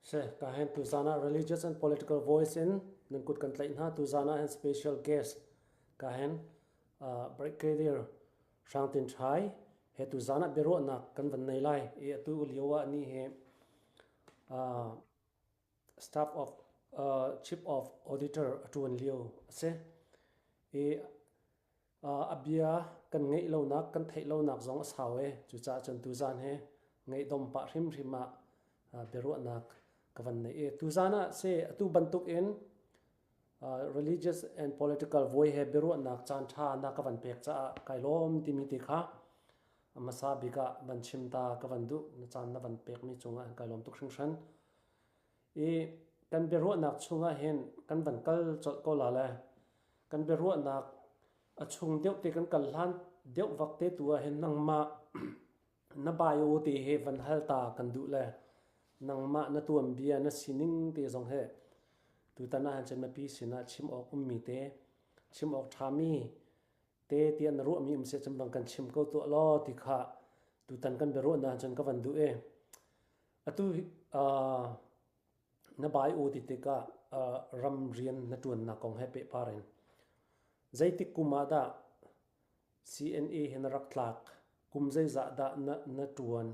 Se ka hen tuzan ah religious and political voice in nan kut kan tlaih hna. Tuzan ah hen special guest ka hen uh, Brigadier Hrang Tin Thai he tuzan ah biaruahnak kan van nei lai. I atu lio ah ni he uh, staff of uh, chief of auditor a tuan lio a si. I A bia kan ngeih lonak, kan theih lonak zong a sau i cucaah cun tuzaan hi ngaihdom pah hrimhrim ah biaruahnak ka van nei i tuzaan ah si atu bantuk in religious and political voi he biaruahnak caan ṭha na ka van pek caah kai lawm timi te kha hmasa bik ah van chim ta ka van duh. Na caan na van pekmi cungah kai lawm tuk hringhran. I kan biaruahnak chungah hin kan van kal colh ko la le kan biaruahnak a chung deuh te kan kal hlan deuh vak te tu ah hin nangmah na bio te he van hal ta kan duh le nangmah na tuanbia na sining te zong he tutan ah hin cun mipi sinah chim awk ummi te chim awk ṭhami te tiah na ruahmi um seh cun bang kan chim ko tuah law ti kha tutan kan biaruahnak cun ka van duh e atu uh, Na bio ti tikah ram rian na ṭuannak kong he pehpar in zeitik kum ah dah CNA hi na rak tlak, kum zeizah dah na, na ṭuan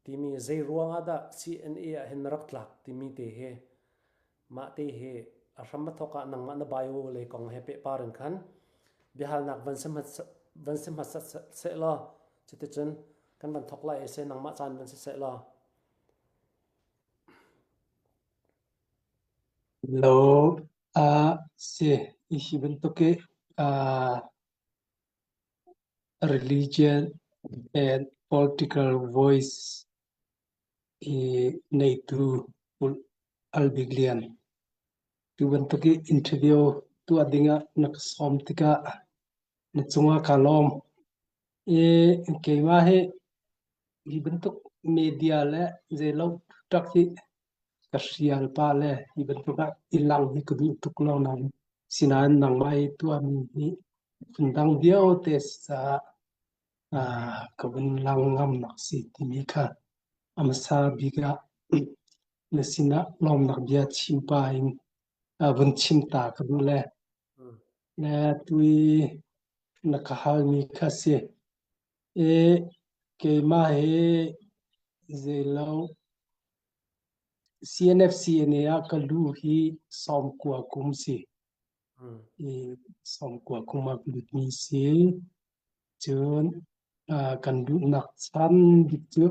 timi zei ruang ah dah CNA ah hin na rak tlak timi te hi mah te hi a hram a thawk ah nangmah na bio lei kong he pehpar in khan biahalnak van si van si hmasat seh law cuticun kan van thawk lai i seh nangmah caan van si seh law Lo ah si hi bantuk i ah religion and political voice i neitu Al Bik Lian. Tu bantuk i interview tuah dingah na ka sawm tikah na cungah kaa lawm. I keimah hi Hi bantuk media le zeilo ṭak hi ka hrial pah le hi bantuk ah i lang hi ka duh tuk lo nain sinain nangmah i tuahmi hi phundang vialte si caah ah ka vun lang ngamnak si timi kha a hmasa bik ah na sinah lawmnak bia chim pah in vun chim ta ka duh le le tui na ka halmi kha si. I keimah hi zeilo CNFCNA ah ka lu hi 90 kum si. I 90 kum ah ka lutmi si. Cun uh, kan duhnak chan bik cu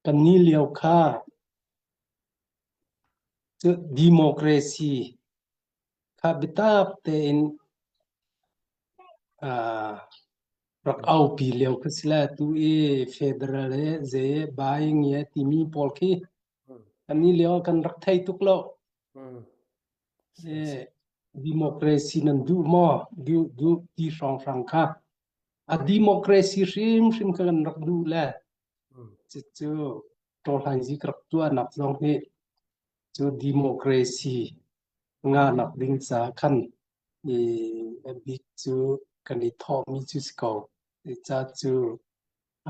kan ni lio kha cu democracy kha biatak tein uh, rak aupi lio kha si le tu i federal he zei bai nge timi pawl khi kan ni lio kan rak thei tuk lo. E, democracy nan duh maw? Duh duh ti hrawnghrang kha. A democracy hrimhrim kha kan rak duh le cucu ṭawhlanzi ka rak tuahnak zong hi cu democracy nganak ding ca khan i a bik cu kan i thawhmi cu si ko. Ca cu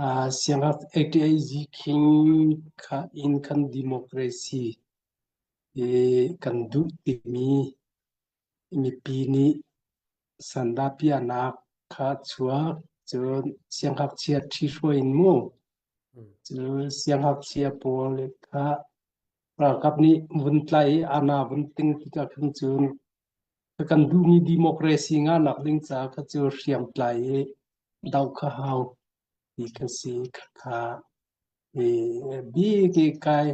uh, siangak 88 king kha in khan democracy i kan duh timi mipi nih sandapianak kha chuak cun siangngakchia ṭhihruai in mu cu siangngakchia pawl kha ralkap nih vun tlaih i ana vun ting tikah khan cun kan duhmi democracy ngahnak ding caah kha cu hriamtlai i doh kha hau ti kha si kha i bik i kai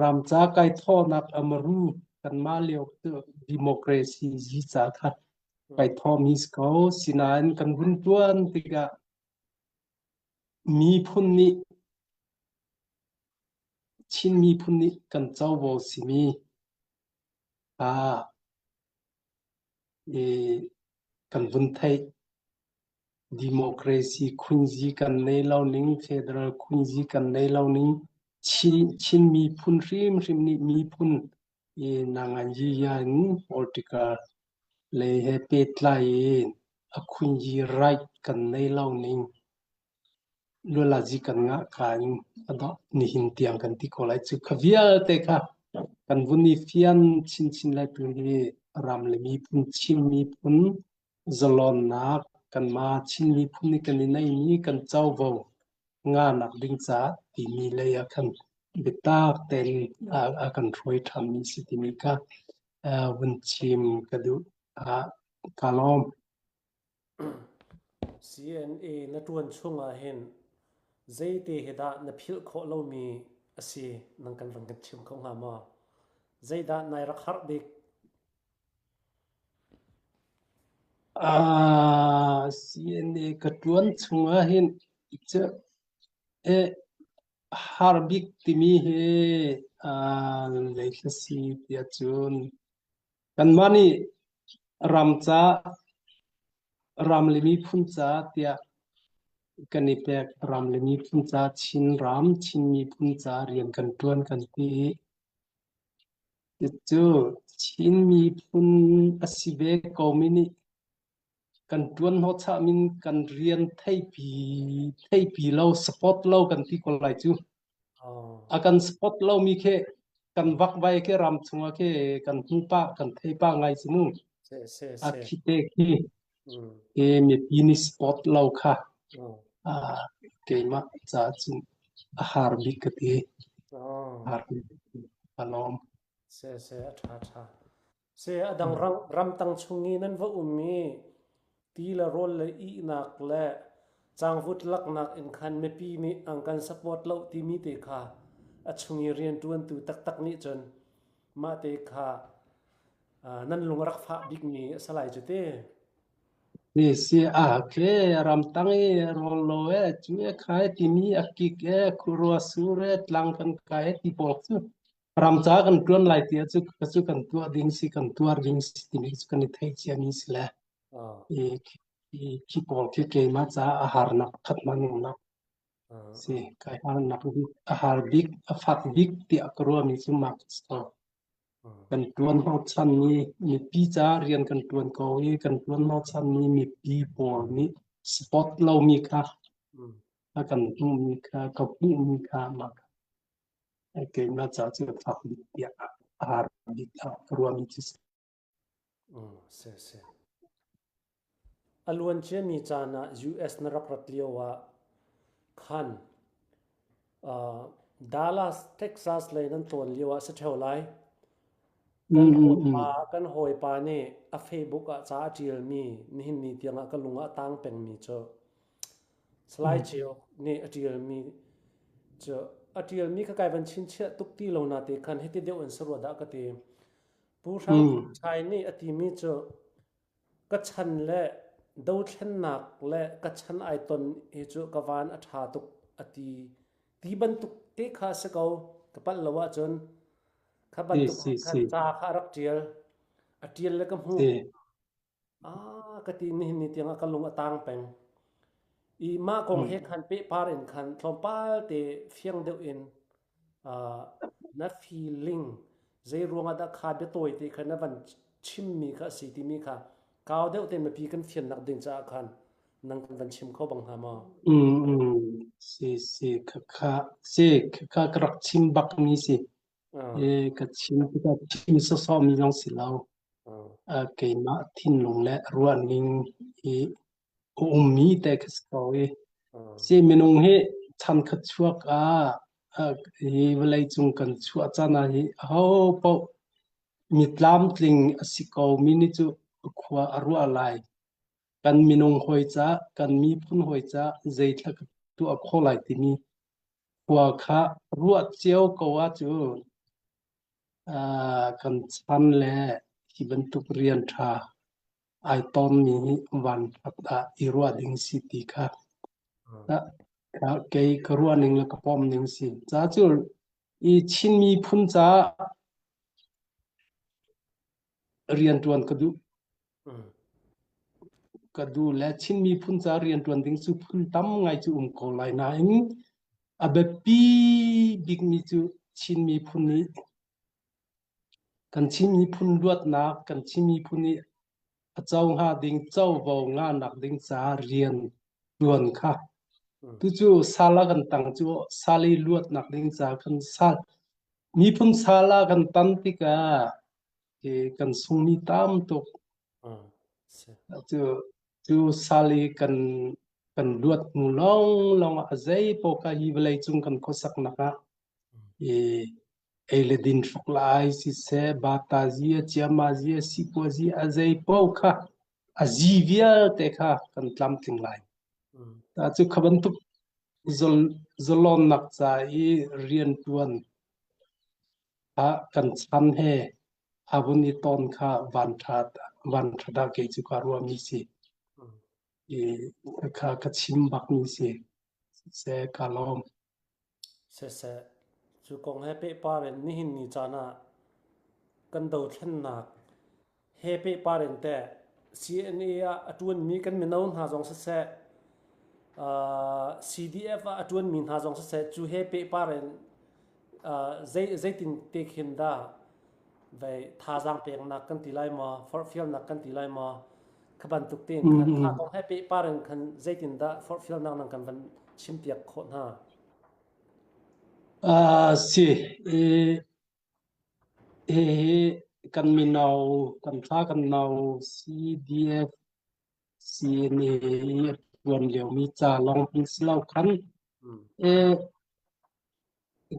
ramca kai thawhnak amaru kanmah lio cu democracy zi ca kha kai thawhmi si ko sinain kan vun tuan tikah miphun nih Chin miphun nih kan covo simi ah i kan vun theih. Democracy khunzi kan nei lo ning, federal khunzi kan nei lo ning, Chin, Chin miphun hrimhrim nih miphun i nanganyi in political lei he pehtlai in a khunyi right kan nei lo ning, lualazi kan ngah ka in a dawh nihin tiang kan ti ko lai cu kha vialte kha. Kan vun i fian chinchin lai tu hi ram le miphun Chin miphun zalonnak kanmah Chin miphun nih kan i neihmi kan covo nganak ding caah timi lei ah khan biatak tein a kan hruai ṭhanmi si timi kha vun chim ka duh. Kaa lawm. CNA na ṭuan chung ah hin zeite hi dah na philh khawh lomi a si nang kan van kan chim kho hnga maw? Zeidah nai rak harh bik? CNA ka ṭuan chung ah hin cu har bik timi hi leithla si tiah cun kanmah nih ram ca ram le miphun ca tiah kan i pek ram le miphun ca Chin ram Chin miphun ca rian kan ṭuan kan ti i Cucu Chin miphun a si ve komi nih kan ṭuan hnawhchah min kan rian theipi theipi lo support lo kan ti ko lai cu. A kan support lomi khi kan vakvai khi ram chungah khi kan hmu pah kan thei pah ngai cu mu. A khi te khi khi mipi nih support lo kha keimah caah cun a har bik ka ti. Har bik ka lawm. Se se a ṭha ṭha. Se a dang ramtang chung i nan va um i ti le rawl le ihnak le cangvut laknak in khan mipi nih an kan support lo timi te kha a chung i rianṭuantu taktak nih cun mah te kha nan lung a rak fah bikmi a si lai cu te. Si si a ke ramtang i rawl lo e cu e kha e timi a kik e khurua sur e tlang kan kai e ti pawl cu ram ca kan tuan lai ti cu ka cu kan tuah ding si kan tuar ding si timi cu kan i thei cia mi si le i khi pawl khi keimah ca a harnak khat man nak si kai harnak bik a har bik a fak bik tiah ka ruah mi cu mah ka Kan ṭuan hnawhchanmi mipi caah rian kan ṭuan ko i kan ṭuan hnawhchanmi mipi pawl nih support lomi kha a kan hmuhmi kha ka hmuhmi kha mah kha keimah caah cu fak bik tiah a har bik ah ka ruahmi cu si. Si si. A luan ciami caan ah US na rak rat lio ah khan Dallas, Texas lei nan tlawn lio ah si ṭheo lai. Kan hawipa, kan hawipa nih a Facebook ah ca a ṭialmi nihin ni tiangah ka lung ah a tang pengmi cu Salai Cio nih a ṭialmi cu a ṭialmi kha kai van chinchiah tuk ti lo na te khan hiti deuh in sarua dah ka ti. Pu Hrang Chai nih a timi cu Ka chan le dothlennak le ka chan ai ton hi cu ka van a ṭha tuk a ti. Ti bantuk te kha a si ko. Ka palh lo ahcun kha bantuk Si, khan si. ca kha a rak ṭial. A ṭial le ka hmuh. Si. Ah, ka ti nihin ni tiangah ka lung a tang peng. I mah kong he khan pehpar in khan tlawmpal te fiang deuh in uh, na feeling zei ruangah dah kha biatawi te kha na van chimmi kha a si timi kha kau deuh te mipi kan fiannak ding caah khan nang kan van chim kho bang hnga maw? Si si kha si kha ka rak chim bak mi si. E ka chim tikah chim sawsawh mi zong si lo. Keimah thinlung le ruahning i a ummi te kha si ko i si minung hi chan khat chuak ah hi vawlei cung kan chuah caan ah hi aho paoh mi tlamtling a si ko mi nih cu khua a ruah lai. Kan minung hawi ca, kan miphun hawi ca zeithla ka tuah khawh lai timi khua kha ruah cio ko ahcun kan chan le hi bantuk rian ṭha ai tawnmi hi vanṭhat ah i ruah ding si ti kha kei ka ruah ning le ka pom ning si. Ca cu i Chin miphun caah rianṭuan ka duh. Ka duh le Chin miphun caah rianṭuan ding cu phun tam ngai cu um ko lai nain a biapi bikmi cu Chin miphun nih Kan Chin miphun luatnak, kan Chin miphun nih a co hnga ding covo ngahnak ding caah rian ṭuan kha. Tucu sal a kan tang cu sal i luatnak ding caah kan sal. Miphun sal ah kan tan tikah kan sungmi tam tuk. Cu cu sal i kan kan luat hnu lawnglawng ah a zei paoh kha hi vawlei cung kan khuasaknak ah i ei le din hruk lai siseh, bata zia, ciama zia, sipuazi a zei paoh kha a zi vialte kha kan tlamtling lai. Cu kha bantuk zalawnnak ca i rianṭuan kha kan chan he a vun i ton kha vanṭhat ah kei cu kaa ruahmi si. I kha ka chim bakmi si. Siseh, kaa lawm. Siseh, cu kong he pehpar in nihin ni caan ah kan dothlennak he pehpar in teh CNA ah a ṭuanmi kan mino hna zong siseh, CDF ah a ṭuanmi hna zong siseh, cu he pehpar in zeitin te khin dah vei thazaang peknak kan ti lai maw, forhfialnak kan ti lai maw, kha bantuk tein khan kha kong he pehpar in khan zeitindah forhfialnak nan kan van chimpiak khawh hna? Si i hihi kan mino kan thla kan no CDF CNA i a tuan liomi ca lawng hin si lo khan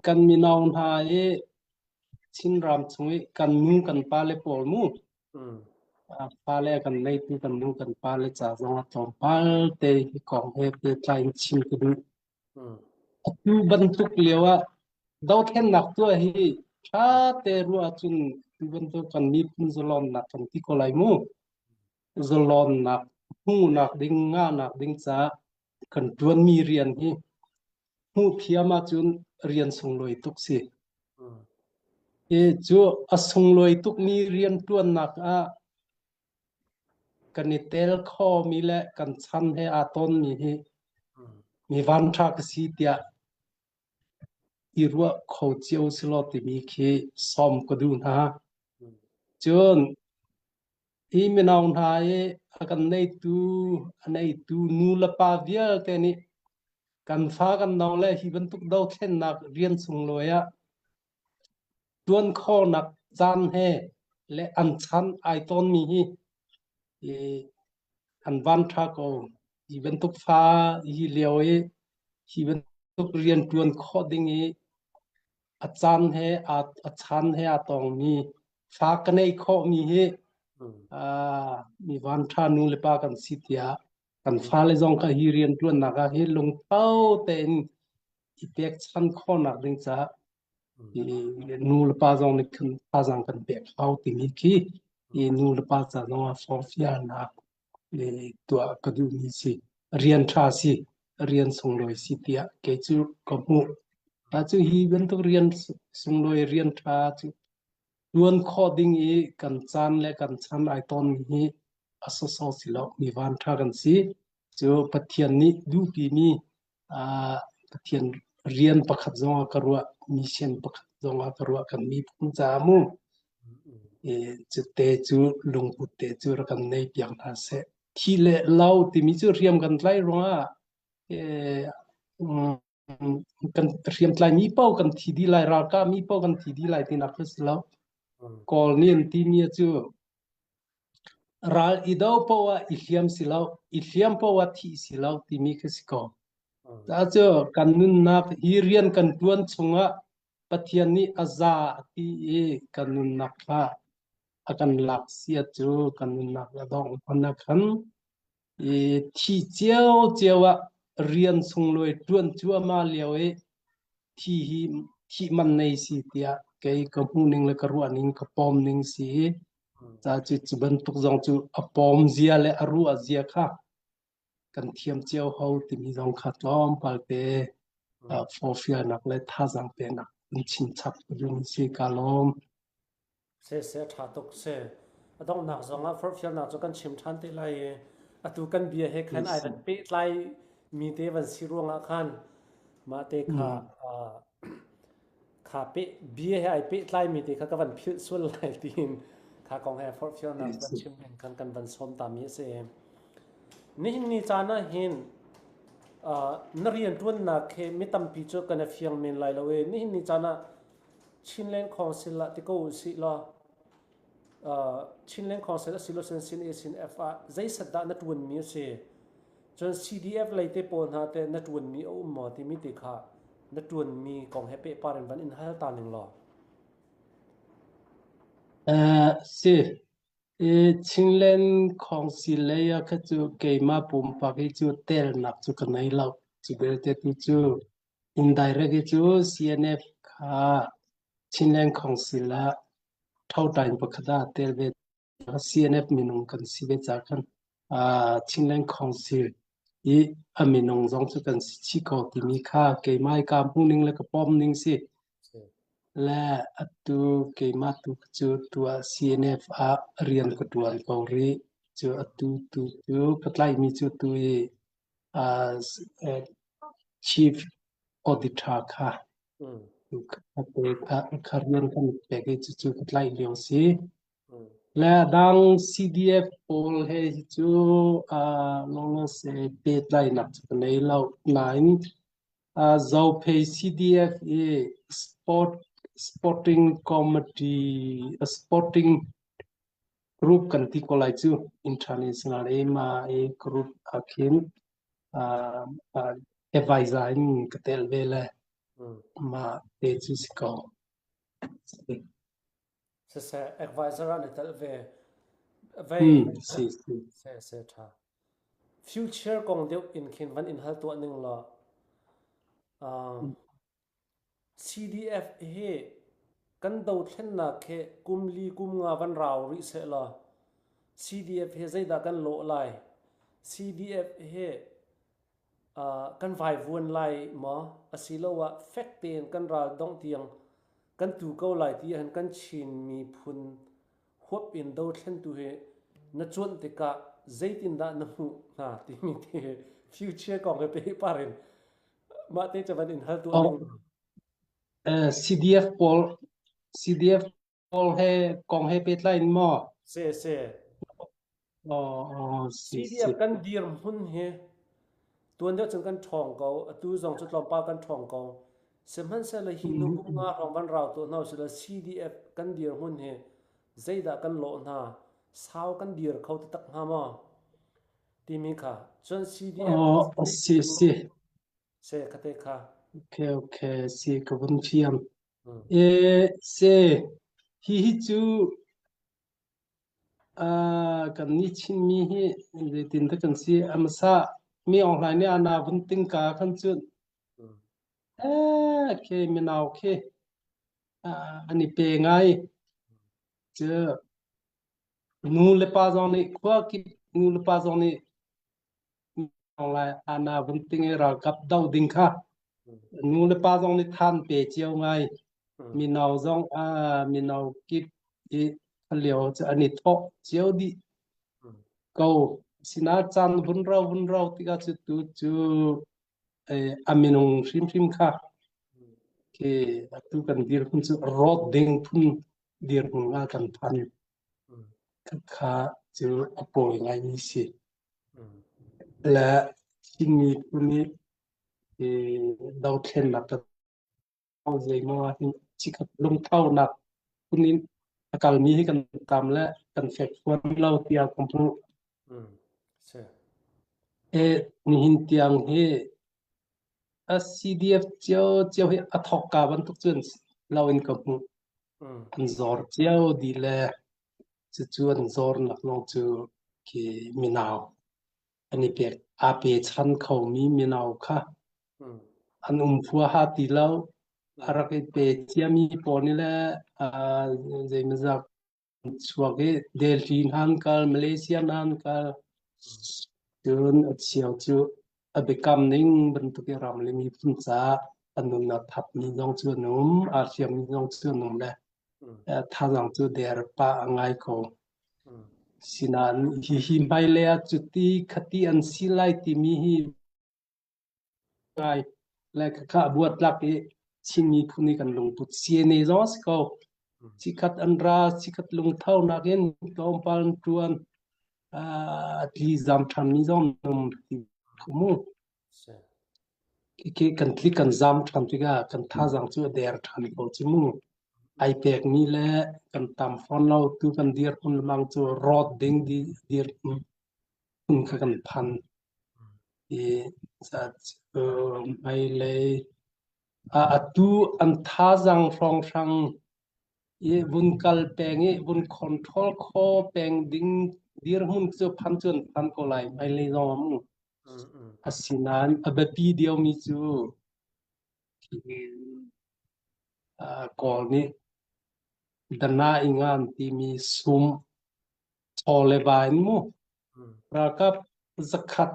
kan mino hna i Chinram chung i kan nu kan pale pawl mu Fale a kan neitu kan nu kan pale ca zong ah tlawmpal te hi kong he pehtlai in chim ka duh. Atu bantuk lio ah dothlennak tuah hi ṭha te ruah ahcun tu bantuk kan miphun zalawnnak kan ti ko lai mu. Zalawnnak hmuhnak ding, ngahnak ding caah kan ṭuanmi rian hi hmuh thiam ahcun rian sunglawi tuk si. I cu a sunglawi tukmi rianṭuannak ah kan i tel khomi le kan chan he aa tawnmi hi mi vanṭha ka si tiah i ruah kho cio si law timi khi sawm ka duh hna. Cun hi mino hna i a kan neitu a neitu nu le pa vialte nih kan fa kan no le hi bantuk dothlennak rian sunglawi ah ṭuan khawhnak caan he le an chan ai tawnmi hi i an van ṭha ko. Hi bantuk fa hi lio i hi bantuk rian ṭuan khawh ding i a caan he a chan he aa tawngmi fa ka neih khawhmi hi mi van ṭha nu le pa kan si tiah kan fale zong kha hi rian ṭuannak ah hi lungtho tein i pekchan khawhnak ding caah nu le pa zong nih khan thazaang kan pek hau timi khi i nu le pa ca zong ah forhfialnak tuah ka duhmi si. Rian ṭha si, rian sunglawi si tiah kei cu ka hmuh. Cu hi bantuk rian sunglawi rian ṭha cu ṭuan khawh ding i kan caan le kan chan ai tawnmi hi a sawsawh si lo. Mi van ṭha kan si. Cu Pathian nih duhpimi Pathian rian pakhat zong ah ka ruah, mission pakhat zong ah ka ruah kan miphun caah mu. Cu te cu lungput te cu rak kan nei piak hna seh. Thi le lo timi cu hriam kan tlaih ruangah kan hriamtlai mi paoh kan thi dih lai, ralkah mi paoh kan thi dih lai tinak cu si lo. Kawl nih an timi cu ral i do paoh ah i hliam si lo, i hliam paoh ah thih si lo timi khi si ko. Cu kan nunnak hi rian kan ṭuan chungah Pathian nih a za a ti i kan nunnak kha a kan lak sia cu kan nunnak a dongh hmanh ah khan i thi ciocio ah rian sunglawi ṭuan cuahmah lio i thi hi thih man nei si tiah kei ka hmuh ning le ka ruah ning ka pawm ning si i ca cu cu bantuk zong cu a pawm zia le a ruah zia kha kan thiam cio ho timi zong kha tlawmpal te forhfialnak le thazaang peknak in chinchap ka duhmi si ka lawm. Siseh ṭha tuk si. A donghnak zongah forhfialnak cu kan chim ṭhan te lai i atu kan bia he khan ai van pehtlai mi te van si ruangah khan mah te kha kha peh bia he ai pehtlai mi te kha ka van philh sual lai tiin kha kong he forhfialnak van chim ding khan kan van sawm ta mi a si. Nihin ni caan ah hin na rianṭuannak he mi tampi cu kan i fiang men lai lo i nihin ni caan ah. Chinland Council ah ti ko usih law Chinland Council a si lo sin sin A sin F ah zeisat dah na ṭuanmi a si? Cun CDF lei te pawl hna te na ṭuanmi a um maw timi te kha na ṭuanmi kong he pehpar in van in hal ta ning law. Si. Chinland Council lei ah kha cu keimah pumpak hi cu telnak cu ka nei lo. Cu belte tu cu indirect hi cu CNF kha Chinland Council ah thotain pakhat ah tel ve. CNF minung kan si ve ca khan Chinland Council i a minung zong cu kan si chih ko timi kha keimah i kaa hmuhning le ka pom ning si. Le atu keimah tu cu tuah CNF ah rian ka ṭuan ko rih. Cu atu tu cu ka tlaihmi cu tu i Chief Auditor kha kha rian kan pek i cucu ka tlaih lio si. Le a dang CDF pawl he hi cu lawlawse pehtlaihnak cu ka nei lo. Nain Zophei CDF i sport sporting committee sporting group kan ti ko lai cu international ema i group ah khin advisor in ka tel ve le mah te cu si ko. Siseh, advisor ah na tel ve. Vei Si si. Se se tha. Future kong deuh in khin van in hal tuah ning law CDF hi kan dothlennak hi kum li kum nga van rau rih seh law CDF hi zeidah kan lawh lai? CDF hi kan vaivuan lai maw? Asiloah fek tein kan ral dongh tiang kan tu ko lai ti ahhin kan Chin miphun huap in dothlentu hi na cuanh tikah zeitindah na hmuh hna timi te future kong he pehpar in mah te cu van in hal tuah ning. CDF pawl CDF pawl he kong he pehtlai in maw? Se se. Oh, si, CDF kan dirhmun hi tuan deuh cun kan ṭhawng ko. Atu zong cu tlawmpal kan ṭhawng ko. Sihmanhsehlaw hi nu kum nga hrawng van rau tuah hna usih CDF kan dirhmun hi zeidah kan lawh hna? Sau kan dir kho taktak hnga maw? Timi kha. Cun CDF Oh, si, si. Se khate kha. Okay, okay, si ka vun fiam. E, se, hi hi cu Kannih Chinmi hi zeitindah kan si? A hmasa mi Aung Hlaing nih ana vun ting ka khan cun eh khi mino khi an i pe ngai. Cu nu le pa zong nih khua kip nu le pa zong nih lai ana vun ting i ralkap do ding kha nu le pa zong nih than pe cio ngai. Mino zong mino kip i lio cu an i thawh cio dih ko. Sina caan vun rau vun rau tikah cu tu cu a minung hrimhrim kha khi atu kan dirhmun cu rawt ding phun dirhmun ah kan phan. Kha cu a pawi ngaimi si. Le Chin miphun nih dothlennak kan zeimaw ahhin chikkhat lungthonak phun in a kalmi hi kan tam le kan fekfuan lo tiah ka hmuh. E nihin tiang hi a CDF cio cio hi a thawkka bantuk cun lo in ka hmuh. An zor cio dih le Cucu an zawrnak lawng cu khi mino an i pek aa pechan khomi mino kha an um huaha ti lo. A rak i pe ciami pawl nih le zeimawzat chuak i Delhi hna an kal, Malaysia hna an kal. Cun a cheu cu a biakam ning bantuk i ram le miphun caah a nun a thapmi zong cu an um, aa hliammi zong cu an um le Thazaang cu der pah a ngai ko. Sinain hihi hmailei ah cuti khati an si lai timi hi ngai le khakha a buatlak i Chin miphun i kan lungput CNA zong a si ko. Chikhat an ra, chikhat lungtho nakin tlawmpal an ṭuan, a tli zam ṭhanmi zong an um ti mu. Khi kan tlik kan zam ṭhan tikah kan thazaang cu a der ṭhan ko cu mu. Ai pekmi le kan tam fawn lo tu kan dirhmun lemang cu rawt ding dirhmun kha kan phan. I cu hmailei atu an thazaang hrawnghrang i vun kal peng i vun control kho peng ding dirhmun cu phan cu an phan ko lai hmailei zong ah mu. Asinain a biapi deuhmi cu Kawl nih dana inga an timi sum chaw le va in mu ralkap zakhat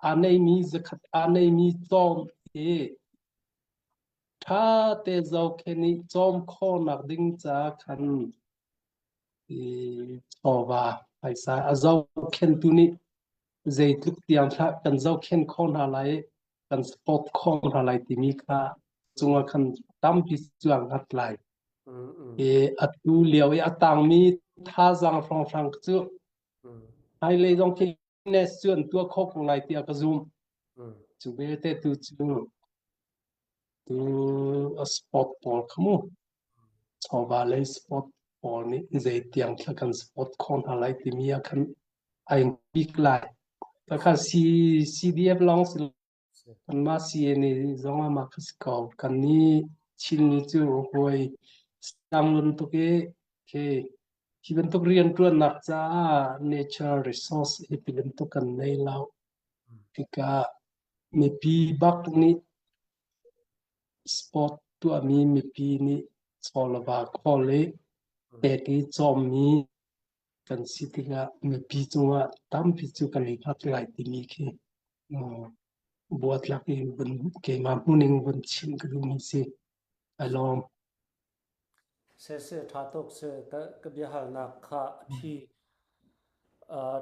aa neimi zakhat aa neimi cawm i ṭha te zohkhenh i cawm khawhnak ding ca khan i chawva phaisa a zohkhenhtu nih zeitluk tiang thlah kan zohkhenh khawh hna lai kan support khawh hna lai timi kha cungah khan tampi cu an hngat lai. I atu lio i a tangmi thazaang hrawnghrang cu hmailei zong khi nes cu an tuah kho ko lai tiah ka zumh. Cu belte tu cu tu a sport pawl kha mu chawva lei sport pawl nih zei tiang thla kan sport khawh hna lai timi ah khan ai bik lai. Takha C CDF lawng si kanmah CNA zong ah mah kha si ko. Kan nih Chinmi cu hawi sang bantuk i khi hi bantuk rianṭuannak caah natural resource hi ti bantuk kan nei lo. Tikah mipi bak nih sport tuahmi mipi nih chaw le va khawl i pek i cawmmi kan si tikah mipi cungah tampi cu kan i hngat lai timi khi buatlak in vun keimah hmuning vun chim ka duhmi si. I lawm. Sese ṭha tuk si ka ka biahalnak kha a phi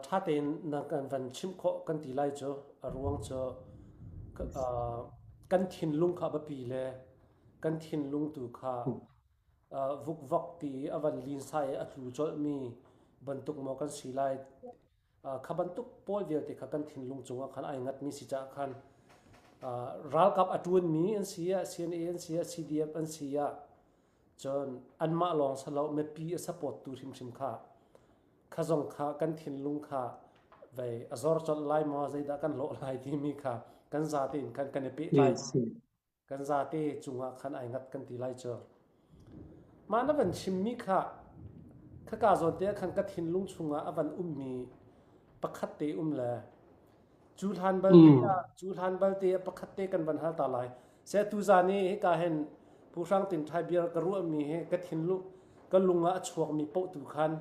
ṭha tein na kan van chimh khawh kan ti lai cu a ruang cu kan thinlung kha a biapi le kan thinlung tu kha vukvok ti i a van linsa i a tlu colhmi bantuk maw kan si lai. Kha bantuk pawl vialte kha kan thinlung cungah khan ai ngatmi si caah khan ralkap a ṭuanmi an si ah CNA an si ah CDF an si ah cun anmah lawng si lo mipi a support tu hrimhrim kha kha zong kha kan thinlung kha vei a zor colh lai maw zeidah kan hlawh lai timi kha kan zate in khan kan i pehtlai kan zate cungah khan ai ngat kan ti lai cu. Mah na van chimmi kha khaka zawn te ah khan ka thinlung chungah a van ummi pakhat te um le cu hlan balte ah cu hlan balte ah pakhat te kan van hal ta lai. Se tu zan i hika hin Pu Hrang Tin Thai bia ka ruahmi hi ka thinlung ka lung ah a chuakmi paoh tu khan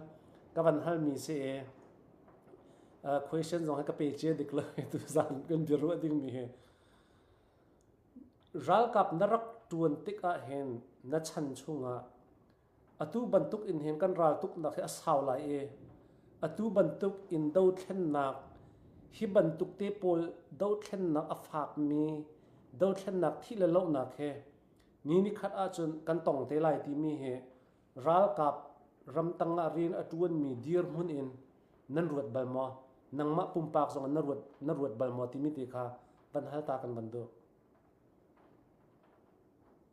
ka van halmi si i question zong hi ka pe cia dik lo tu zan kan bia ruah dingmi hi. Ralkap na rak ṭuan tikah hin na chan chungah atu bantuk in hin kan raltuknak hi a sau lai i atu bantuk in dothlennak hi bantuk te pawl dothlennak a fakmi dothlennak thih le lohnak he ni nikhat ahcun kan tong te lai timi hi ralkap ramtang ah rian a ṭuanmi dirhmun in nan ruat bal maw? Nangmah pumpak zong in na ruat bal maw timi te kha van hal ta kan van duh.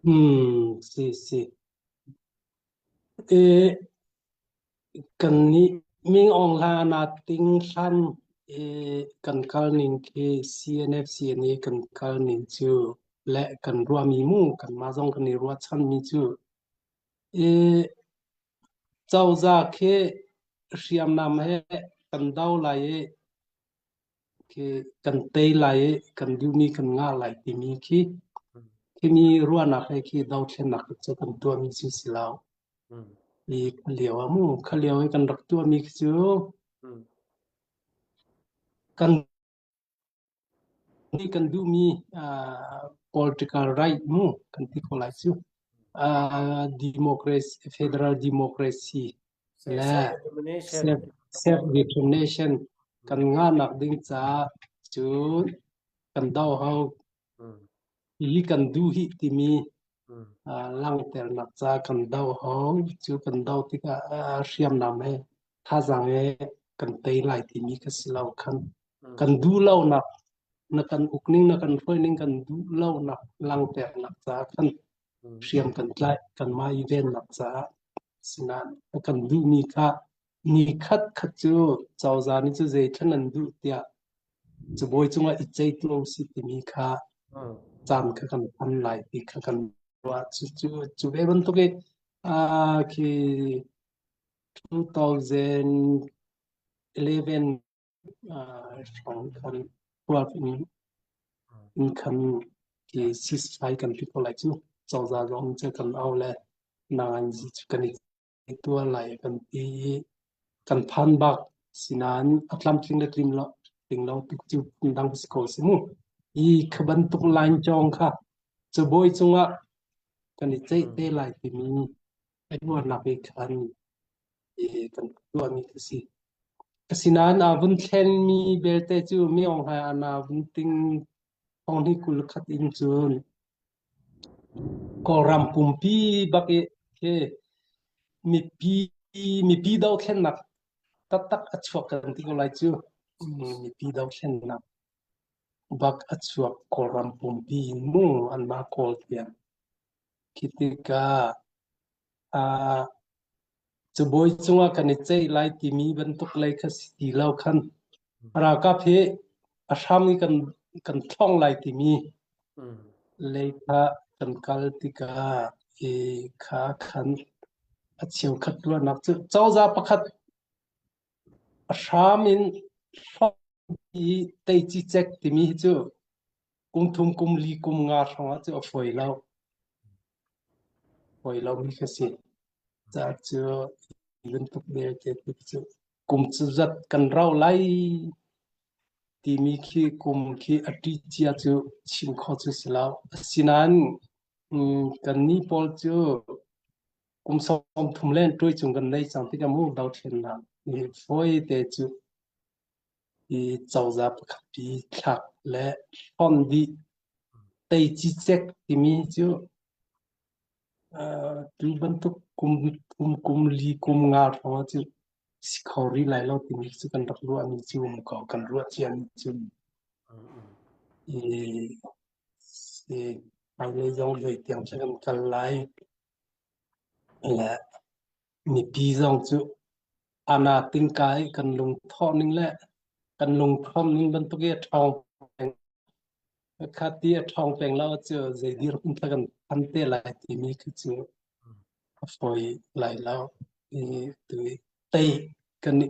Hmm, si si. E, kan nih Ming Aung Hlaing na ting hlan e kan kal ning khi CNF CNA kan kal ning cu le kan ruahmi mu kanmah zong kan i ruahchanmi cu e cozah khi hriamnam he kan do lai i khi kan tei lai i kan duhmi kan ngah lai timi khi khimi ruahnak he khi dothlennak cu kan tuahmi cu si lo. I kha lio ah mu kha lio i kan rak tuahmi khi cu kan kan duhmi political right mu kan ti ko lai cu. Democracy federal democracy le Self-determination. Self determination kan ngahnak ding caah cun kan do hau. Hi kan duh hi timi langhternak ca kan do hau. Cu kan do tikah hriamnam he thazaang he kan tei lai timi ka si lo khan. Kan duh lonak na kan ukning na kan hruaining kan duh lonak langhternak caah khan. Hriam kan tlaih kanmah i vennak caah. Asinain a kan duhmi kha ni khat khat cu cozah nih cu zeithlan an duh tiah cabuai cungah i ceih tuah usih timi kha caan kha kan phan lai ti kha kan ruah. Cu ve bantuk i khi 2011 hrawng khan 12 in in khan khi ceasefire kan ti ko lai cu. Cozah zong cu kan au le nanganzi cu kan i tuah lai kan ti i kan phan bak. Sinain a tlamtling le tling lo tling lo tuk cu phundang si ko si mu. Hi kha bantuk line cawng kha cabuai cungah kan i ceih te lai timi ruahnak i khan kan tuahmi a si. Asinain aa vun thlenmi belte cu Myo Hlai Ana vun ting thonghnih 21 in cun Kawlram pumpi bak i khi mipi mipi dothlennak taktak a chuak kan ti ko lai cu. Mipi dothlennak bak a chuak Kawlram pumpi in mu anmah Kawl tiang. Khi tikah ah cabuai cungah kan i ceih lai timi bantuk lei kha si ti lo khan ralkap hi a hram i kan kan thlong lai timi lei kha kan kal tikah i kha khan a cheukhat ruahnak cu cozah pakhat a hram in i tei cicek timi hi cu kum thum kum li kum nga hrawng ah cu a fawi lo. Fawi lomi ka si. Ca cu bantuk belte tu cu kum cu zat kan rau lai timi khi kum khi a ṭi cia cu chim khawh cu si lo. Asinain kannih pawl cu kum 30 len ṭuai cung kan nei cang tikah mu dothlennak ni fawi te cu i cozah pakhat pi thlak le hlonh dih tei cicek timi cu tu bantuk kum kum kum li kum nga hrawng cu si kho rih lai lo timi cu kan rak ruahmi cu um ko kan ruah ciami cu i si hmailei zong zei tiang cu kan kal lai le mipi zong cu ana tingka i kan lungthawh ning le kan lungṭhawm ning bantuk i a ṭhawng peng kha ti a ṭhawng peng lo cu zei dirhmun kha kan phan te lai timi khi cu a fawi lai lo. I tu i tei kan i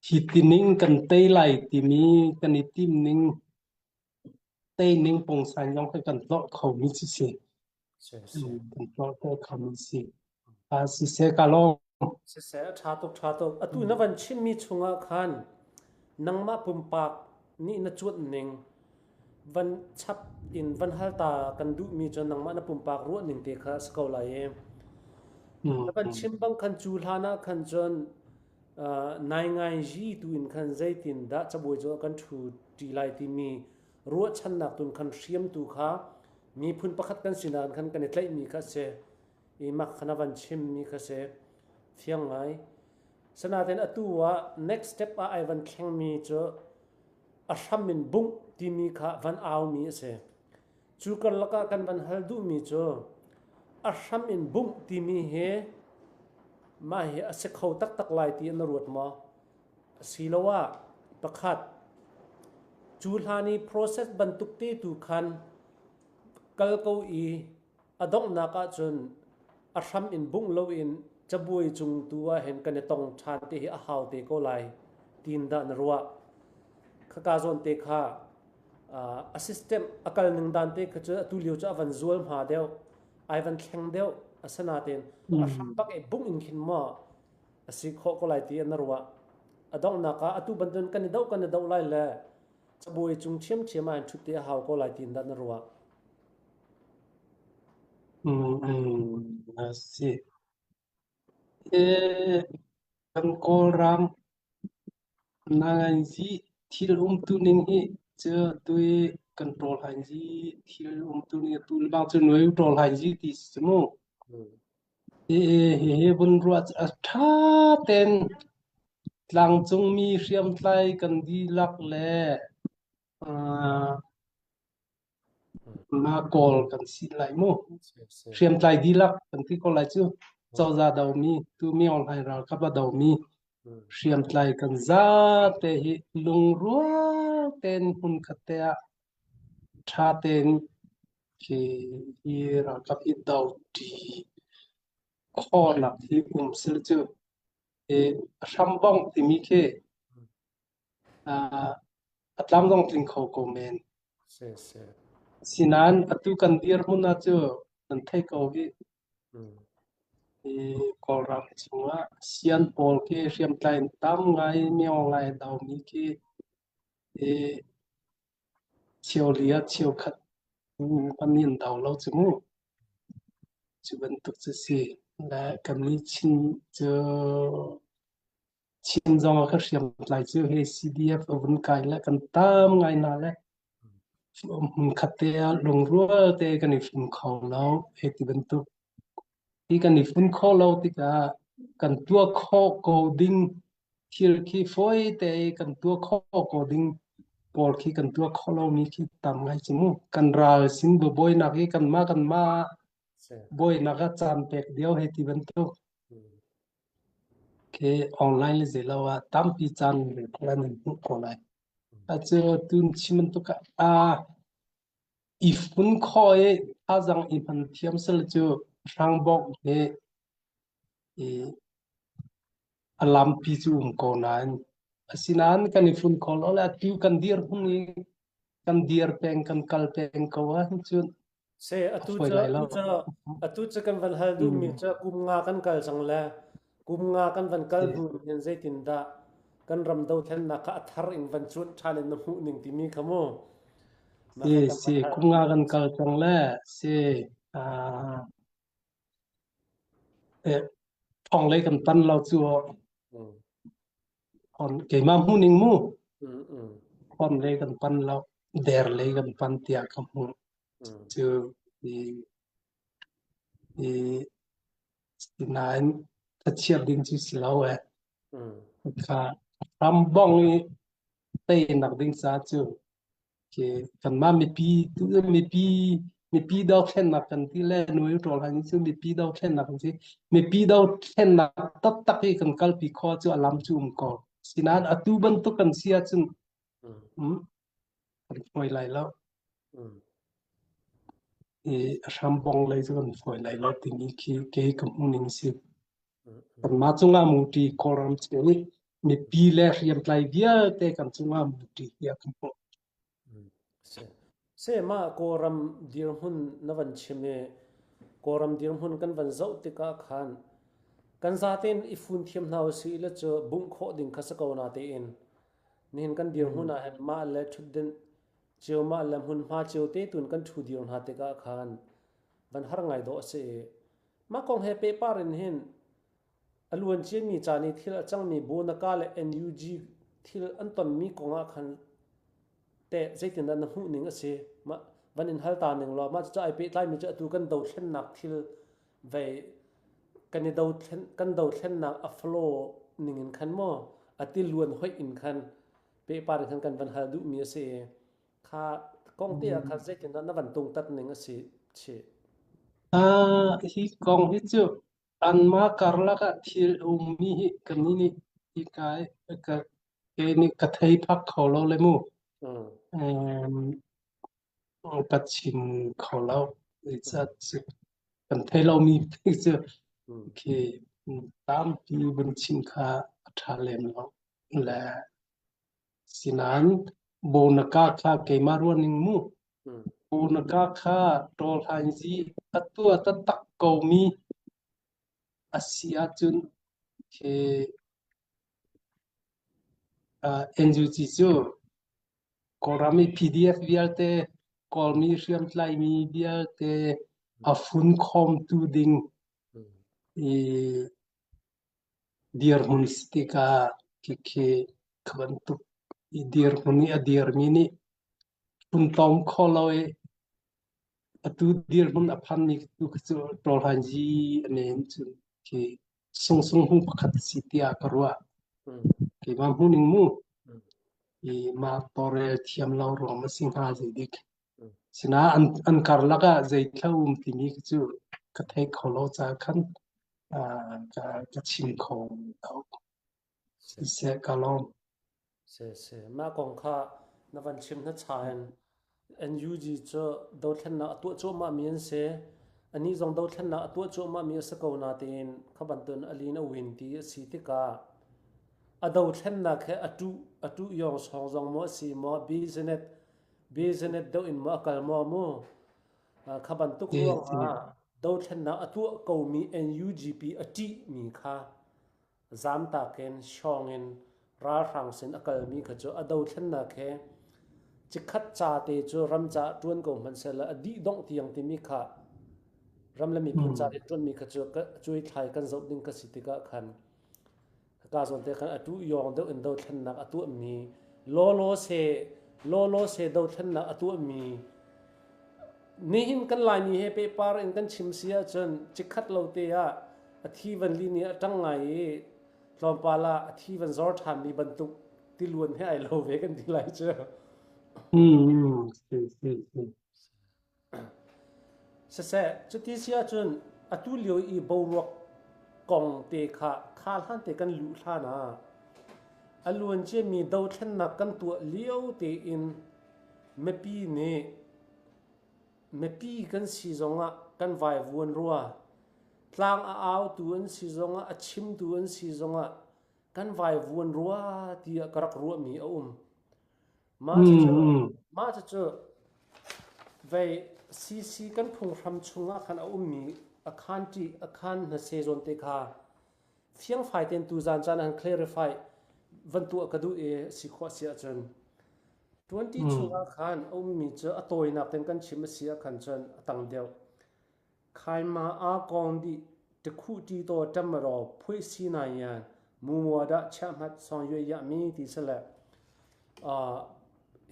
hi tining kan tei lai timi kan i tim ning tei ning pungsan zong kha kan tlawh khomi cu si. Kan tlawh te khomi si. Siseh ka lawm. Siseh, a ṭha tuk, ṭha tuk. Atu na van chimmi chungah khan nangmah pumpak nih na cuanh ning van chap in van hal ta kan duhmi cu nangmah na pumpak ruah ning te kha a si ko lai i na van chim bang khan cu hlan ah khan cun naingai tu in khan zeitin dah cabuai cu kan ṭhu ṭi lai timi ruahchannak tun khan hriamtu kha miphun pakhat kan sinak khan kan i tlaihmi kha a si. I mak kha na van chimmi kha si fiang ngai. Sanaten atu ah next step ah ai van thlengmi cu a hram in bungh timi kha van aumi a si. Cu karlak ah kan van hal duhmi cu a hram in bungh timi hi mah hi a si kho taktak lai ti na ruat maw? Asiloah pakhat cu hlan i process bantuk te tu khan kal ko i a donghnak ahcun a hram in bungh loin cabuai cung tu ah hin kan i tong ṭhan te hi a hau te ko lai tiin dah na ruah. Khaka zawn te kha a system a kal ning dan te kha cu atu lio cu a van zual hma deuh ai van thleng deuh asinain a hram bak i bungh in khin maw a si khawh ko lai ti na ruah. A donghnak ah atu bantukin kan i doh kan i doh lai le cabuai cung ṭhiamṭhiam ah hin ṭhut te a hau ko lai tiin dah na ruah. A si. Kan Kawlram nanganzi thil umtu ning hi cu tui kan ṭawl hainzi thil umtu ning atu le bang cu nuai ṭawl hainzi ti si mu. Hihi vun ruah cu a ṭha tein tlangcungmi hriamtlai kan dihlak le. Ma Kawl kan si lai mu. Hriamtlai dihlak kan ti ko lai cu. Cozah domi, tu Myo Hlaing ralkap a domi hriamtlai kan zate hi lungrual tein hmunkhat te ah ṭha tein khi hi ralkap hi do ṭi khawhnak hi um sel cu i hrambongh timi khi a tlam zong tling kho ko men. Sinain atu kan dirhmun ah cu nan thei ko hih. Hi Kawlram chungah sian pawl khi hriamtlai in tam ngai myo ngai domi khi hi cheuli ah cheukhat kan in do lo cu mu. Cu bantuk cu si. Le kannih Chin cu Chin zong ah ka hriamtlai cu hi CDF a vun kai le kan tam ngai hna le hmunkhat te ah lungrual te kan i fun kho lo hei ti bantuk. Hi kan i fun khawh lo tikah kan tuah khawh ko ding thil khi fawi te i kan tuah khawh ko ding pawl khi kan tuah khawh lomi khi tam ngai cu mu. Kan ral sin buabuainak hi kanmah kanmah buainak ah caan pek dio hei ti bantuk. Khi online le zeilo ah tampi caan nan hmuh ko lai. Acu tun chim bantuk ah i fun khawh i thazaang i hman thiam sel cu hrangbawk hi i a lampi cu um ko nain asinain kan i fun kho lo le atu kan dir hung i kan dir peng kan kal peng ko ahcun Se atu cu atu cu atu cu kan van hal duhmi cu kum nga kan kal cang le kum nga kan van kal hnu hin zeitindah kan ram dothlennak kha a thar in van cuanh ṭhan in na hmuh ning timi kha mu. Si si kum nga kan kal cang le si thong lei kan tan lo cu keimah hmuh ning mu thong lei kan pan lo der lei kan pan tiah ka hmuh cu i i nain thachiat ding cu si lo eh kha ram bong i teinak ding ca cu Khi kanmah mipi tu mipi mipi dothlennak kan ti le nuai ṭawl han cu mipi dothlennak kan si. Mipi dothlennak taktak i kan kalpi kho cu a lam cu um ko. Sinain atu bantuk kan si ahcun mm, kan fawi lai lo. I a hrambong lei cu kan fawi lai lo timi khi kei ka hmuh ning si. Kanmah cungah muṭi Kawlram chung i mipi le hriamtlai vialte kan cungah muṭi tiah kan hmuh. Se mah Kawlram dirhmun na van chim i Kawlram dirhmun kan van zoh tikah khan kan zaten i fun thiam hna usih le cu bungh khawh ding kha si ko na tein nihin kan dirhmun ah hin mah le ṭhutdinh cio mah le hmunhma cio te tun kan ṭhu dir hna tikah khan van har ngai dawh a si i Mah kong he pehpar in hin a luanciami caan i thil a cangmi Bonaka le NUG thil an tonmi kong ah khan teh zeitindah na hmuh ning a si? Mah van in hal ta ning law mah cucu ai pehtlaimi cu atu kan dothlennak thil vei kan i dothlen kan dothlennak a flow ning in khan maw a ti luan hoih in khan pehpar in khan kan van hal duhmi a si i Kha kong te ah khan zeitindah na van tungtat ning a si chih? Hi kong hi cu anmah karlak ah thil a ummi hi kannih nih hika ka kei nih ka thei phak kho lo le mu. Ka chim kho lo. Zeicah kan thei lomi cu khi tampi vun chim kha a ṭha lem lo. Le Sinain Bonaka kha keimah ruahning mu. Bonaka kha ṭawlhainzi a tuah taktak komi a si ahcun khi NUG cu Kawlram i PDF vialte, Kawlmi hriamtlaimi vialte a funkhawmtu ding i Dirhmun si tikah khikhi kha bantuk i dirhmun i a dirmi nih funtom kho lo i atu dirhmun a phanmi tu khi cu ṭawlhanzi a nem cun khi sungsung hung pakhat a si tiah ka ruah. Keimah hmuhning mu i mah tawlrel thiam lo ruang a si hnga zeidik. Sinain an an karlak ah zeithla um timi khi cu ka thei kho lo caah khan ka ka chim kho lo. Siseh ka lawm. Si si. Mah kong kha na van chim na cha in NUG cu dothlennak a tuah cuahmah mi an si. Anih zong dothlennak a tuah cuahmah mi a si ko natein kha bantuin a lin a win ti a si tikah a dothlennak he a tuh a tuh yong song zong maw a si maw business business deuh in maw a kal maw mu kha bantuk ruangah dothlennak a tuah komi NUGP a ṭihmi kha zamtak in hrawng in ralhrang sin a kalmi kha cu a dothlennak he cikhat ca te cu ram caah ṭuan ko hmanh sehlaw a dih dongh tiang timi kha ram le miphun ca te ṭuanmi kha cu cuaithlai kan zoh ding ka si tikah khan Hika zawn te khan atu yawng deuh in dothlennak a tuahmi lawlaw se lawlaw se dothlennak a tuahmi nihin kan Laimi he pehpar in kan chim si ahcun cikhat lo te ah a thi van li nih a ṭang ngai i tlawmpal ah a thi van zor ṭhanmi bantuk tiluan he ai lo ve kan ti lai cu. Mm, si, si, si. Siseh, cuti si ahcun atu lio i boruak kong te kha kha hlan te kan luh hlan ah a luan ciami dothlennak kan tuah lio tein mipi nih mipi kan si zongah kan vaivuan rua tlang a autu an si zongah a chimtu an si zongah kan vaivuan rua tiah ka rak ruahmi a um. Mah cucu mah cucu vei CC kan phunghram chungah khan a ummi a khan ṭih a khan hnase zawn te kha fiangfai tein tuzaan caan ah clarify van tuah ka duh i si khawh si ahcun 20 chungah khan a ummi cu a tawinak tein kan chim a si ah khan cun a tang deuh. Khaima aa kawng dih tikhuh ṭi taw ṭamaraw phuih si nai muadah chiahmat song yue yah mi ti si le